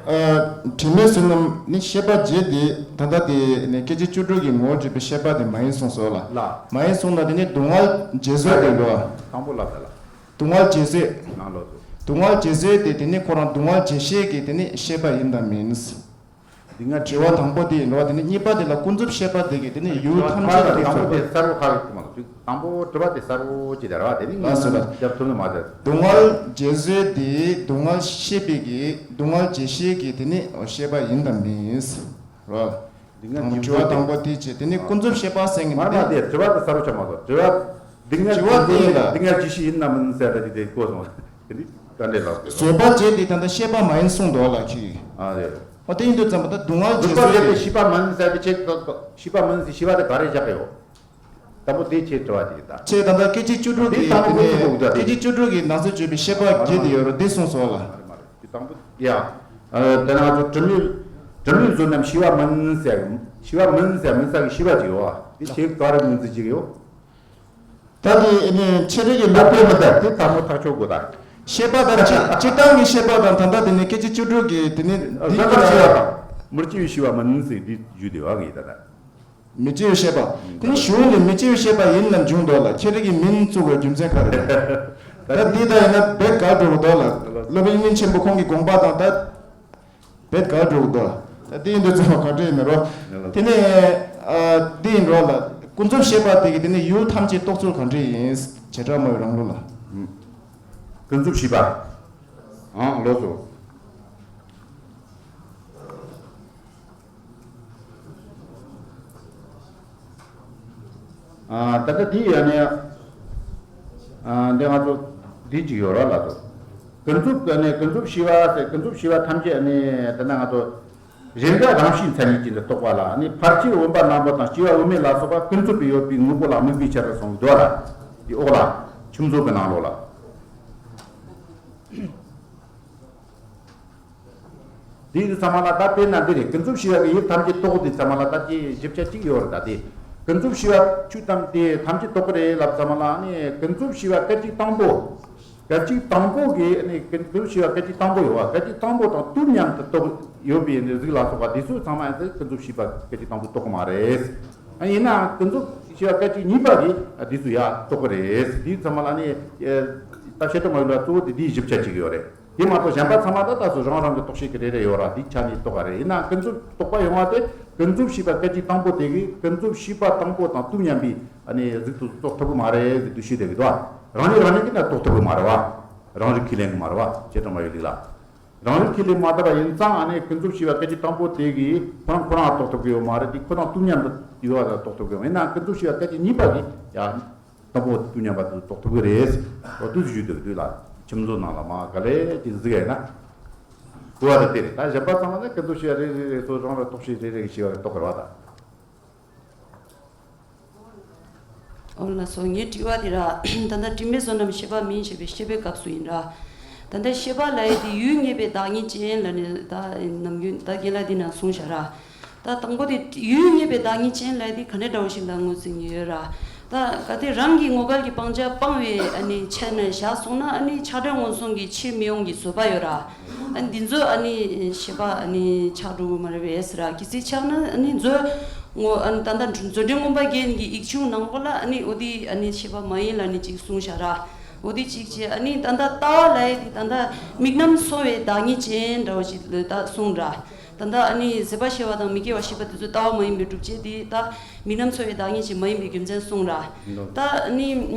ཨ་དྲི་མེད་བསོད་ནམས་ནི་ཤེས་པ་བརྒྱད་དེ་ད་ལྟ་དེ་ནས་སྐད་ཅིག་བཅུ་དྲུག་གི་ངོ་བོར་གྱུར་པའི་ཤེས་པ་དེ་མ་ཡིན་གསུངས་སོ་ལ། ལ། མ་ཡིན་གསུངས་ན་དེ་ནི་སྡུག་བསྔལ་རྗེས་བཟོད་དེ་འགྲོ། དང་པོ་ལ་ད་ལ། སྡུག་བསྔལ་རྗེས་བཟོད། ནང་ལོགས་སུ། སྡུག་བསྔལ་རྗེས་བཟོད་དེ་དེ་ནི་ཁོ་རང་སྡུག་བསྔལ་རྗེས་ཤེས་ཀྱི་དེ་ནི་ཤེས་པ་ཡིན་དམ་མིན། འདི་ང་དྲི་བ་དང་པོ་དེ་ཡིན་རོགས། དེ་ནི་གཉིས་པ་དེ་ལ་ཀུན་རྫོབ་ཤེས་པ་དེ་གིས་དེ་ནི་ཡུལ་ཐམས་ཅད་ལ་དང་པོ་དེ་གསལ་པོ་ཁ་གི་མ་ལ། དང་པོ་དྲི་བ་དེ་གསལ་པོ་ཅི་དེ་ར་བ་དེ་ནི། ལགས་སོ་ལགས། རྒྱབ་ཐུབ་ནི་མ་རེད། སྡུག་བསྔལ་རྗེས་བཟོད་དེ་སྡུག་བསྔལ་ཤེས་པའི་གི་སྡུག་བསྔལ་རྗེས་ཤེས་ཀྱི་དེ་ནི་ཤེས་པ་ཡིན་དམ་མིན་རོགས། འདི་ང་དྲི་བ་དང་པོ་དེ་བྱས། དེ་ནི་ཀུན་རྫོབ་ཤེས་པ་ཟེར་མཁན་མ་མ་དེ། དེ་དྲི་བ་དེ་གསལ་པོ་ཆགས་མ་སོང་། དྲི་བ་འདི་ང་དྲི་བ་དེ་ཡིན་ལ། འདི་ང་རྗེས་ཤེས་ཡིན་ནམ་མིན་ཟེར་ད་ཅི་དེ་གོ་སོང་། དེ་ནི་དཀའ་འགྲེལ་ལ། བཟོད་པ་བྱས་དེ་ད་ལྟ་ཤེས་པ་མ་ཡིན་གསུངས་འདུག་ལ་ཁྱི། ཨ་རེད། ཨོ་དེ་ཡིན་དུས་ཙམ་པ་ད་སྡུག་བསྔལ་རྗེས་བཟོད་པ་བཟོད་དེ་དེ་ཤེས་པ་མ་ཡིན་ཟེར་དེ་ཆེ། ཤེས་པ་མ་ཡིན་ཟེར་ཤེས་པ་དེ་ག་རེ་བཞག་གི་ཡོད། དང་པོ་དེ་ཆེ་དྲི་བ་དེ་ཡིན་ད། ཆེ་ད་ལྟ་སྐད་ཅིག་བཅུ་དྲུག་གི་དེ་དང་པོ་དེ་ནས་ཁོ་ཚོ་གོ་དགོས་ད། སྐད་ཅིག་བཅུ་དྲུག་གི་ནང་གསེས་བརྗོད་པའི་ཤེས་པ་བརྒྱད་དེ་ཡོད་རེད། དེ་གསུངས་སོང་ལ། མ་རེད་མ་རེད། དེ་དང་པོ་ཡ། ཨ་དེ་ན་ང་ཚོ་དྲི་མེད་དྲི་མེད་བཟོད་ནམས་ཤེས་པ་མིན་ཟེར། ཤེས་པ་མིན་ཟེར་མིན་ས་གི་ཤེས་པ་ཅིག་ཡོད་བ། དེ་ཆེ་ག་རེ་མིན་ཟེར་ཅིག་ཡོད། ད་དེ་ནི་ཆེ་རིགས་ཀྱི་ལབ་པའི་མི་ད་དེ་དང་པོ་ཐག་ཆོད་དགོས་ད། ཤེས་པ་དང་སྤྱི་སྤྱིར་བཏང་གི་ཤེས་པ་དང་ད་ལྟ་དེ་ནི་སྐད་ཅིག་བཅུ་དྲུག་གི་དེ་ནི་འདི་ལ་ལ་ཤེས་པ་དང་མི་སྐྱེ་བའི་ཤེས་པ་མིན་ཟེར་འདི་བརྗོད་དེ་བ་གི་ད་ད། མི་སྐྱེ་བའི་ཤེས་པ། དེ་ནི་གཞུང་ནས་མི་སྐྱེ་བའི་ཤེས་པ་ཡིན་ལ་འབྱུང་འདུག་ལ། ཁྱེད་རང་གིས་མིན་བཙུགས་པའི་རྒྱུ་མཚན་ག་རེ་རེད། ད་འདི་ལྟ་ཡིན་ན་བེད་ག་འགྲོ་གི་འདུག་ལ། སློབ་དཔོན་དབྱིག་གཉེན་ཆེན་པོ་ཁོང་གི་དགོངས་པ་དང་ད་བེད་ག་འགྲོ་གི་འདུག་ད་འདི་ཡིན་དུས་ཚང་མ་ག་འདྲ་ཡིན་ན་རོ། དེ་ནས་ཨ་འདི་ཡིན་རོ་ལ། ཀུན་རྫོབ་ཤེས་པ་དེ་གིས་དེ་ནི་ཡུལ་ཐམས་ཅད་རྟོགས་ཚུལ་ག་འདྲ་ཡིན། བྱེ་བྲག་སྨྲ་བའི་རང་ལུགས་ལ། ཀུན་རྫོབ་ཤེས་པ། ཨང་ལོ་སོ། ཨ་ད་ལྟ་འདི་ཡ་ནས་ཨ་འདི་ང་ཚོ་འདི་གཅིག་ཡོད་ར་ལ་དོ། ཀུན་རྫོབ་ཀྱི་ནི་ཀུན་རྫོབ་ཤེས་པ་ཟེར། ཀུན་རྫོབ་ཤེས་པ་ཐམས་ཅད་ནི་ད་ལྟ་ང་ཚོ་གཞན་དག་རང་བཞིན་མཚན་ཉིད་ཅན་དུ་རྟོགས་པ་ལ་ནི་ཕར་ཕྱིན་འོན་པ་རྣམ་པ་དང་སྐྱེ་བ་དབུ་མེད་ལ་སོགས་པ་ཀུན་རྫོབ་པའི་ཡོད་པའི་དངོས་པོ་ལ་དམིགས་པའི་ཕྱིར་གསུངས་འདུག་ལ། འདི་འོག་ལ་ཁྱིམ་བཟོ་གི་ནང་ལོགས་ལ། དེ་ཡིན་ཚང་མ་ལ་ད་དཔེར་ན་འདི་རེད། ཀུན་རྫོབ་ཤེས་པ་གིས་ཡུལ་ཐམས་ཅད་རྟོགས་དེ་ཚང་མ་ལ་ད་ཅི་ཞིབ་ཆ་གཅིག་ཡོད་རེད། ད་དེ་ཀུན་རྫོབ་ཤེས་པ་ཆོས་ཐམས་དེ་ཐམས་ཅད་རྟོགས་ཀྱི་རེད་ལབ་ཚང་མ་ལ་ནི་ཀུན་རྫོབ་ཤེས་པ་སྐད་ཅིག་དང་པོ། སྐད་ཅིག་དང་པོ་གི་ནི་ཀུན་རྫོབ་ཤེས་པ་སྐད་ཅིག་དང་པོ་ཡོད་བ། སྐད་ཅིག་དང་པོ་དང་དུས་མཉམ་དུ་རྟོགས་ཡོད་པའི་ནི་གཟུགས་ལ་སོགས་པ་དེ་ཚོ་ཚང་མ་ཡང་ཀུན་རྫོབ་ཤེས་པ་སྐད་ཅིག་དང་པོ་རྟོགས་ཀྱི་མ་རེད། ཡིན་ནའང་ཀུན་རྫོབ་ཤེས་པ་སྐད་ཅིག་གཉིས་པ་གིས་དེ་ཚོ་ཡང་རྟོགས་ཀྱི་རེད། དེ་ཚང་མ་ལ་ནི་ད་བཤད་སྟངས་མ་ཡིན་ལ་གཙོ་བོ་དེ་དེའི་ཞིབ་ཆ་གཅིག་ཡོད་རེད། དེ་མ་གཏོགས་གཞན་པ་ཚང་མ་ད་ལྟ་སུ་རང་རང་གི་རྟོགས་བྱེད་ཀྱི་རེ་རེ་ཡོད་ར། དེའི་ཆ་ནས་རྟོགས་པ་རེད། ཡིན་ནའང་ཀུན་རྫོབ་རྟོགས་པ་ཡོང་བ་དེ་ཀུན་རྫོབ་ཤེས་པ་སྐད་ཅིག་དང་པོ་དེ་གིས་ཀུན་རྫོབ་ཤེས་པ་དང་པོ་དང་དུས་མཉམ་པའི་ཨ་ནི་གཟུགས་དེ་རྟོགས་ཐུབ་ཀྱི་མ་རེད་ཟེར་དུས་ཤེས་བསྡད་ཀྱི་འདུག་རང་ཉིད་རང་ཉིད་ཀྱིས་ན་རྟོགས་ཐུབ་ཀྱི་མ་རེད་བ། རང་རིག་ཁས་ལེན་གྱི་མ་རེད་བ། བྱེ་བྲག་སྨྲ་བའི་ལུགས་ལ། རང་རིག་ཁས་ལེན་མ་ཐུབ་པ་ཡིན་ཙང་ཨ་ནི་ཀུན་རྫོབ་ཤེས་པ་སྐད་ཅིག་དང་པོ་དེ་གིས་ཁོ་རང་ཁོ་རང་རྟོགས་ཐུབ་ཀྱི་ཡོད་མ་རེད། དེ་ཁོ་དང་དུས་མཉམ་དུ་ཡོད་པ་རྟོགས་ཐུབ་ཀྱི་ཡོད། ཡིན་ནའང་ཀུན་རྫོབ་ཤེས་པ་སྐད་ཅིག་གཉིས་པ་གིས་ཡང་དང་པོ་དུས་མཉམ་པ་དུ་རྟོགས་ཐུབ་ཀྱི་རེད། འོ་དུས་སུ་ཞུས་འདུག་དུས་ལ་ཁྱིམ་བཟོ་ནང་ལ་མ་ག་ལེ་དེ་གཟིགས་ཡ་ཡིན་ན་གོ་བ་དང་དེ་རེད། ད་གཞན་པ་ཚང་མ་ནི་ཀུན་རྫོབ་ཤེས་པ་རེ་རེ་རེ་ཚོ་རང་རང་རྟོགས་ཤེས་རེ་རེ་གི་ཤེས་པ་རེ་རྟོགས་དགོས་རེད་བ་ད། འོ་ལགས་སོ། ངའི་དྲི་བ་དེ་ར་ད་ལྟ་དྲི་མེད་བསོད་ནམས་ཤེས་པ་མིན་ཞེས་པའི་བཤད་པའི་སྐབས་སུ་ཡིན་ར། ད་ལྟ་ཤེས་པ་ལབ་ཡས་དེ་ཡུལ་ངེས་པའི་བདག་ཉིད་ཅན་ལ་ནི་ད་ནམ་རྒྱུན་ད་རྒན་ལགས་འདི་ན་གསུངས་བཞག་ར། ད་དང་པོ་དེ་ཡུལ་ངེས་པའི་བདག་ཉིད་ཅན་ལབ་ཡས་དེ་ག་ནས་འདྲ་བོ་ཞིག་འདུག་ངོས་འཛིན་གྱི་ཡོད་ར། ད་གལ་ཏེ་རང་གི་ངོ་སྐལ་གྱི་སྤང་བྱ་སྤངས་པའི་ཨ་ནི་ཆ་ནས་བཞག་སོང་ན་ཨ་ནི་ཆགས་བྲལ་མངོན་སུམ་གྱི་ཕྱིར་མི་ཡོང་གི་བཟོད་པ་ཡོད་ར། ཨ་ནི་འདི་ཚོ་ཨ་ནི་ཤེས་པ་ཨ་ནི་ཆགས་འགྲོ་གི་མ་རེད་པས་ཟེར་ར། གལ་སྲིད་ཆགས་ན་ཨ་ནི་མཛོད་ངོ་ཨ་ནི་ད་ལྟ་མཛོད་འགྲེལ་མངོན་པ་རྒྱན་གྱི་ཡིག་ཆུང་ནང་པོ་ལ་ཨ་ནི་འོ་དེ་ཨ་ནི་ཤེས་པ་མ་ཡིན་ལབ་ནི་ཅིག་གསུངས་བཞག་ར། འོ་དེ་གཅིག་བྱས། ཨ་ནི་ད་ལྟ་ལྟ་བ་ལབ་ཡས་དེ་ད་ལྟ་མིག་རྣམ་ཚོར་བའི་བདག་ཉིད་ཅན་འདྲ་བོ་ཞིག་ལ་ད་གསུངས་ར། ད་ལྟ་ཨ་ནི་བཟོད་པ་ཤེས་པ་དང་མི་སྐྱེ་བ་ཤེས་པ་དེ་ཚོ་ལྟ་བ་མ་ཡིན་པའི་སྒྲུབ་བྱེད་དེ་ད་མིག་རྣམ་ཚོར་བའི་བདག་ཉིད་ཅན་མ་ཡིན་པའི་རྒྱུ་མཚན་གསུངས་ར། ད་ཨ་ནི་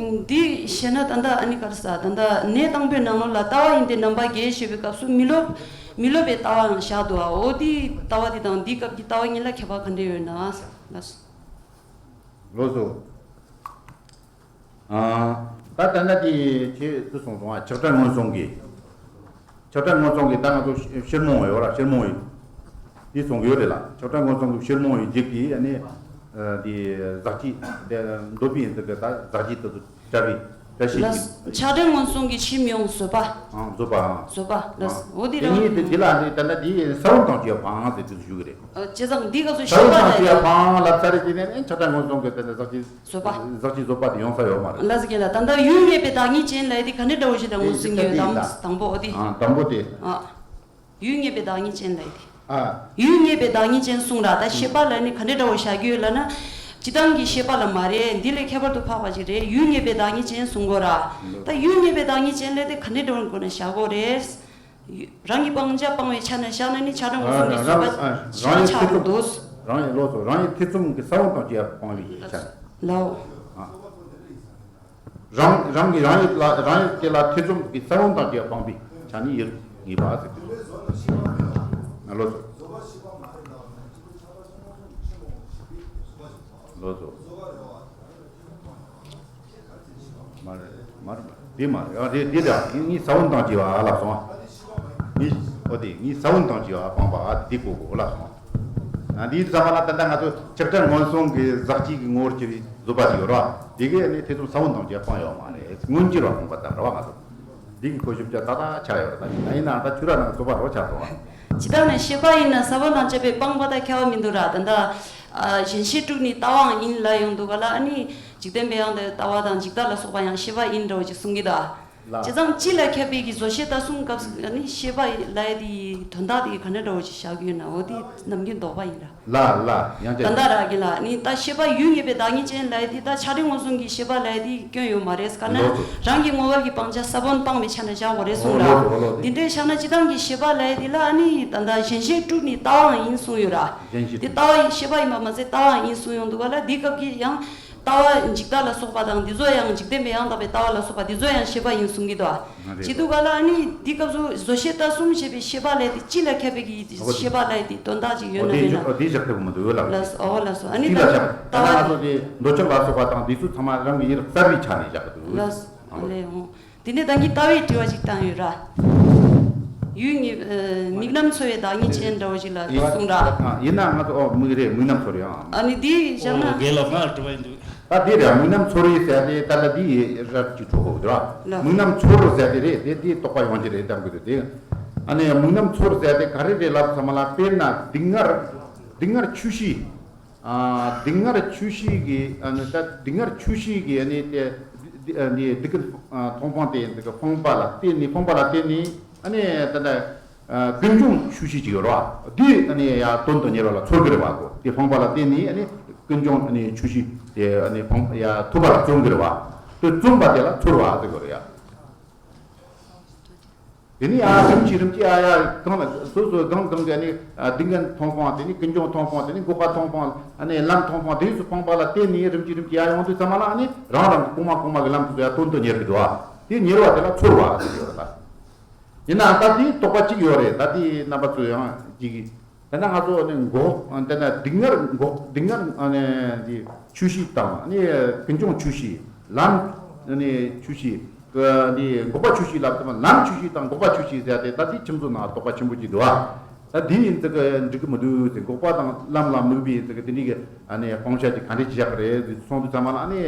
འདི་བཤད་ན་ད་ལྟ་ཨ་ནི་ག་རེ་ཟ། ད་ལྟ་གནས་དང་པོའི་ནང་ལོགས་ལ་ལྟ་བ་ཡིན་ཏེ་རྣམ་པ་བརྒྱད་ཞེས་པའི་སྐབས་སུ་མི་སློབ་མི་སློབ་པའི་ལྟ་བའང་བཞག་འདུག་ཨ། འོ་དེ་ལྟ་བ་དེ་དང་འདིའི་སྐབས་ཀྱི་ལྟ་བ་གཉིས་ལ་ཁྱད་པར་ག་འདྲ་ཡོད་ན་ལགས་སོ། ལགས་སོ། ཨ། ད་ལྟ་ན་དེ་ཁྱེད་ཚོས་གསུངས་སོང་ཨ། ཆགས་བྲལ་མངོན་སུམ་གྱི། ཆགས་བྲལ་མངོན་སུམ་གྱི་ད་ང་ཚོ་ཕྱིར་མོང་ཡོད་ར། ཕྱིར་མོང་ཡོད། དེ་གསུང་གི་ཡོད་རེད་ལ། ཆགས་བྲལ་མངོན་སུམ་གྱི་ཕྱིར་མོང་ཡོད་རྗེས་ཀྱི་ཨ་ནི། ཨ། དེ་ཟག་བཅས་དེ་འདོད་པའི་ཡིན་ཟེར་གི་ད་ཟག་བཅས་དེ་ཚོ་བྲལ་བའི་བྲལ་ཤེས་ལ། ཀྱི། ཆགས་བྲལ་མངོན་སུམ་གྱི་ཕྱིར་མི་ཡོང་བཟོད་པ། ཨང་། བཟོད་པ། ཨང་། བཟོད་པ་ལ། ཨང་། འོ་དེ་དེ་རང་གཉིས་དེ་དེ་ལ་ནི་ད་ལྟ་དེ་ས་བོན་དང་བཅས་པའི་འཕང་ཟེར་དུས་སུ་ཞུ་གི་རེད། ཨ། བྱས་ཙང་འདི་ག་ཚོད་ས་བོན་དང་བཅས་པའི་འཕང་ལབ་ཚར་རེད། དེ་ནས་ནི་ཆགས་བྲལ་མངོན་སུམ་གྱི་དེ་ནས་ཟག་བཅས། བཟོད་པ། ཟག་བཅས་བཟོད་པ་དེ་ཡོང་ས་ཡོད་མ་རེད། ལགས་སོ། རྒན་ལགས། ད་ལྟ་ཡུལ་ངེས་པའི་བདག་ཉིད་ཅན་ལབ་ཡས་དེ་ག་འདྲ་འདྲ་བོ་ཞིག་ལ་ངོས་འཛིན་གྱི་ཡོད་དམ། དང་པོ་འོ་དེ། ཨ། དང་པོ་དེ། ཨ། ཡུལ་ངེས་པའི་བདག་ཉིད་ཅན་ལབ་ཡས་དེ། ཨ། ཡུལ་ངེས་པའི་བདག་ཉིད་ཅན་གསུངས་ར། ད་ཤེས་པ་ལ་ནི་ག་འདྲ་འདྲ་བོ་བཞག་གི་ཡོད་ལབ་ན། སྤྱིར་བཏང་གི་ཤེས་པ་ལ་མ་རེད། འདི་ལས་ཁྱད་པར་དུ་འཕགས་པ་ཞིག་རེད། ཡུལ་ངེས་པའི་བདག་ཉིད་ཅན་གསུང་གོ་ར། ད་ཡུལ་ངེས་པའི་བདག་ཉིད་ཅན་ལབ་ཡས་དེ་ག་འདྲ་འདྲ་བོ་སྒོ་ནས་བཞག་གོ་རེད། རང་གི་སྤང་བྱ་སྤང་བའི་ཆ་ནས་བཞག་ན་ནི་ཆགས་བྲལ་མངོན་སུམ་གྱི་བཟོད་པ་ཆགས་འདུག། རང་ཡུལ་ཐེ་ཚོམ། རང་ཡུལ། ལགས་སོ། རང་ཡུལ་ཐེ་ཚོམ་གྱི་ས་བོན་དང་བཅས་པ་སྤངས་པའི་ཆ་ནས། ལའོ། ཨ། རང་རང་གི་རང་ཡུལ་ལ་རང་ཡུལ་དེ་ལ་ཐེ་ཚོམ་གྱི་ས་བོན་དང་བཅས་པ་སྤངས་པའི་ཆ་ནས་ཡུལ་ངེས་པ་ཟེར་གྱི་འདུག། ལགས་སོ། ལགས་སོ། མ་རེད། མ་རེད། དེ་མ་རེད། ཨ། དེ་དེ་རེད། ངས་ས་བོན་དང་བཅས་པ་ལབ་སོང་ཨ། ངས། འོ་དེ་ངས་ས་བོན་དང་བཅས་པ་སྤངས་པ་ཨ། དེ་གོ་གོ་ལབ་སོང་ཨ། འདིའི་ཚང་མ་ལ་ད་ལྟ་ང་ཚོ་ཆགས་བྲལ་མངོན་སུམ་གྱི་ཟག་བཅས་ཀྱི་ངོ་བོར་གྱུར་པའི་བཟོད་པ་ཅིག་ཡོད་རེད་བ། དེ་གས་ནི་ཐེ་ཚོམ་ས་བོན་དང་བཅས་པ་སྤངས་ཡོད་མ་རེད། མངོན་གྱུར་བ་སྤངས་པ་ཙམ་རེད་བ། ང་ཚོ་འདི་གི་གོ་ཞིབ་བྱ་ད་ད་ཆགས་ཡོད་རེད། ད་ཡིན་ན་ཡིན་ན་ད་ཁྱོད་རང་ནང་བཟོད་པ་རོ་ཆགས་སོང་བ། ཇི་ལྟར་ན་ཤེས་པ་ཡིན་ན་ས་བོན་དང་བཅས་པས་སྤངས་པ་དང་ཁྱད་པར་མི་འདུག་ར། ད་ལྟ་ཨ་གཞན་ཤེས་དྲུག་ནི་ལྟ་བའང་ཡིན་ལབ་ཡོང་འདུག་ག་ལ། ཨ་ནི་འཇིག་རྟེན་པའི་དབྱངས་དང་ལྟ་བ་དང་འཇིག་ལྟ་ལ་སོགས་པ་ཡང་ཤེས་པ་ཡིན་འདྲ་བོ་ཅིག་གསུང་གི་ད། ལ། བྱས་ཙང་སྤྱི་ལ་ཁྱབ་པའི་གི་བཟོད་ཤེས་ལྟ་གསུམ་སྐབས་སུ་ཨ་ནི་ཤེས་པ་ལབ་ཡས་དེ་དོན་དག་དེ་ག་འདྲ་འདྲ་བོ་ཅིག་བཞག་གི་ཡོད་ན། འོ་དེ་ནམ་རྒྱུན་ལྡོག་པ་ཡིན་ར། ལ་ལ་ཡང་བསྐྱར། ད་ལྟ་ར་གི་ལ་ནི་ད་ཤེས་པ་ཡུལ་ངེས་པའི་བདག་ཉིད་ཅན་ལབ་ཡས་དེ་ད་ཆགས་བྲལ་མངོན་སུམ་གྱི་ཤེས་པ་ལབ་ཡས་དེ་སྐྱོན་ཡོད་མ་རེད། ག་ན་ལོ་ཚོ། རང་གི་ངོ་བོ་གི་སྤང་བྱ་ས་བོན་སྤངས་པའི་ཆ་ནས་བཞག་དགོས་རེད་གསུངས་ར། འོ་ལོ་ཚོ། འོ་ལོ། འདི་འདྲའི་བཞག་ན་སྤྱིར་བཏང་གི་ཤེས་པ་ལབ་ཡས་དེ་ལ་ཨ་ནི་ད་ལྟ་གཞན་ཤེས་དྲུག་ནི་ལྟ་བའང་ཡིན་གསུངས་ཡོད་ར། གཞན་ཤེས། དེ་ལྟ་བ་ཡིན། ཤེས་པ་ཡིན་པ་མ་ཟད་ལྟ་བའང་ཡིན་གསུངས་ཡོང་འདུག་ག་ལ། འདི་སྐབས་ཀྱི་ཡང་ལྟ་བ་འཇིག་ལྟ་ལ་སོགས་པ་དང་འདི་ཚོ་ཡང་འཇིག་རྟེན་པའི་ཡང་དག་པའི་ལྟ་བ་ལ་སོགས་པ་འདི་ཚོ་ཡང་ཤེས་པ་ཡིན་གསུང་གི་འདུག་ཨ། མ་རེད། བྱེད་འདུག་ག་ལ། ཨ་ནི་འདི་སྐབས་སུ་བཟོད་ཤེས་ལྟ་གསུམ་ཞེས་པའི་ཤེས་པ་ལབ་ཡས་དེ་སྤྱི་ལ་ཁྱབ་པའི་གི་ཤེས་པ་ལབ་ཡས་དེ་དོན་དག་ཅིག་ཡོད་ན་མེད་ན། འོ་དེ་བཞག་ཐུབ་མི་འདུག་ལ། ལགས་སོ། འོ་ལགས་སོ། ཨ་ནི་སྤྱི་ལ་ཁྱབ། ད་ལྟ་ང་ཚོ་དེ་འདོད་ཆགས་ལ་སོགས་པ་དང་འདི་ཚོ་ཚང་མ་རང་གི་ཡིད་གསར་བའི་ཆ་ནས་བཞག་གི་འདུག། ལགས་སོ། ཨ་ལས་འོང་། དེ་ནས་ད་གིན་ལྟ་བའི་དྲི་བ་ཞིག་བཏང་ཡོད་ར། ཡུལ་ངེས། ཨ། མིག་རྣམ་ཚོར་བའི་བདག་ཉིད་ཅན་འདྲ་བོ་ཞིག་ལ་གསུངས་ར། ཨ། ཡིན་ན་ང་ཚོ། ཨོ། མིག་རེད། མིག་རྣམ་ཚོར་ཡང་། ཨ་ནི་འདི་བཞག་ན། ཨོ། རྒན་ལགས་ང་ལ་དྲི་བ་ཡིན་འདུག། ད་འདི་རེད། མིག་རྣམ་ཚོར་བའི་ཟེར་དེ་ད་ལ་འདི་ཡི་རབ་ཀྱི་གྲོགས་པོ་རེད་བ། ལགས། མིག་རྣམ་ཚོར་ཟེར་དེ་རེད། དེ་དེའི་རྟོག་པ་ཡོང་གི་རེད་བསམ་གི་འདུག། དེ་ཨ་ནི་མིག་རྣམ་ཚོར་ཟེར་དེ་ག་རེ་རེད་ལབ་ཚང་མ་ལ། དཔེར་ན་སྡུག་བསྔལ། སྡུག་བསྔལ་ཆོས་ཤེས། ཨ། སྡུག་བསྔལ་ཆོས་ཤེས་ཀྱི། ཨ་ནི་ད་སྡུག་བསྔལ་ཆོས་ཤེས་ཀྱི་ཨ་ནི་དེ་འདི་འདི་འདི་སྡུག་བསྔལ་མཐོང་སྤང་དེ་འདི་གི་སྤངས་པ་ལ་བརྟེན་ནས། སྤངས་པ་ལ་བརྟེན་ནས་ཨ་ནི་ད་ལྟ་ཨ་ཀུན་འབྱུང་ཆོས་ཤེས་ཅིག་ཡོད་རེད་བ། འདི་ཨ་ནི་ཡང་དོན་དུ་གཉེར་བ་ལ་ཚོར་གི་རེད་བ་གོ། དེ་སྤངས་པ་ལ་བརྟེན་ནས་ཨ་ནི་ཀུན་འབྱུང་ཨ་ནི་ཆོས་ཤེས་དེ་ཨ་ནི་སྤངས་ཡ་ཐུབ་པ་ལ་བརྩོན་གི་རེད་བ། དེ་བརྩོན་པ་དེ་ལ་ཚོར་བ་ཟེར་གི་རེད་ཡ། དེ་ནས་ཡང་རིམ་གྱིས་རིམ་གྱིས་ཨ་ཡ་གང་ལ་སོ་སོའི་གང་གང་གི་ནི་ཨ་སྡུག་བསྔལ་མཐོང་སྤང་། དེ་ནས་ཀུན་འབྱུང་མཐོང་སྤང་། དེ་ནས་འགོག་པ་མཐོང་སྤང་། ཨ་ནི་ལམ་མཐོང་སྤང་། དེ་ཚོ་སྤངས་པ་ལ་བརྟེན་ནས་རིམ་གྱིས་རིམ་གྱིས་ཡར་ཡོང་དུས་ཙམ་པ་ལ་ཨ་ནི་རང་རང་གི་གོང་མ་གོང་མ་གི་ལམ་དེ་ཚོ་ཡར་དོན་དུ་གཉེར་གི་འདུག་ཨ། དེ་གཉེར་བ་དེ་ལ་ཚོར་བ་ཟེར་གྱི་ཡོད་རེད་ད། ཡིན་ནའང་ད་དེའི་རྟོག་པ་གཅིག་ཡོད་རེད། ད་དེའི་རྣམ་པ་ཚོ་ཡང་གཅིག་གི། དེ་ན་ང་ཚོ་ནི་འགོག་དེ་ན་སྡུག་བསྔལ་འགོག་སྡུག་བསྔལ་ཨ་ནི་འདི་ཆོས་ཤེས་དང་ནི་ཀུན་འབྱུང་ཆོས་ཤེས། ལམ་ནི་ཆོས་ཤེས། ཀ་འདི་འགོག་པ་ཆོས་ཤེས་ལབ་དུས་ལམ་ཆོས་ཤེས་དང་འགོག་པ་ཆོས་ཤེས་ཟེར་ཏེ་ད་ལྟའི་ཁྱིམ་ཚོ་ནང་རྟོག་པ་ཆེན་པོ་ཅིག་འདུག་ཨ། ད་འདི་ཡིན་ཙི་གི་འགྲིག་གི་མི་འདུག་ཟེར། འགོག་པ་དང་ལམ་ལ་དམིགས་པའི་ཡིན་ཙི་གི་དེ་འདྲའི་གི་ཨ་ནི་སྤང་བྱ་ཅིག་ག་འདྲས་ཅིག་བཞག་གི་རེད་ཟེར་སོང་དུས་ཙམ་པ་ལ། ཨ་ནི་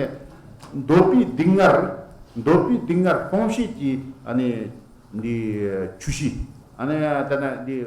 འདོད་པའི་སྡུག་བསྔལ། འདོད་པའི་སྡུག་བསྔལ་སྤོང་བྱེད་ཀྱི་ཨ་ནི་འདི་ཆོས་ཤེས། ཨ་ནི་ད་ན་འདི།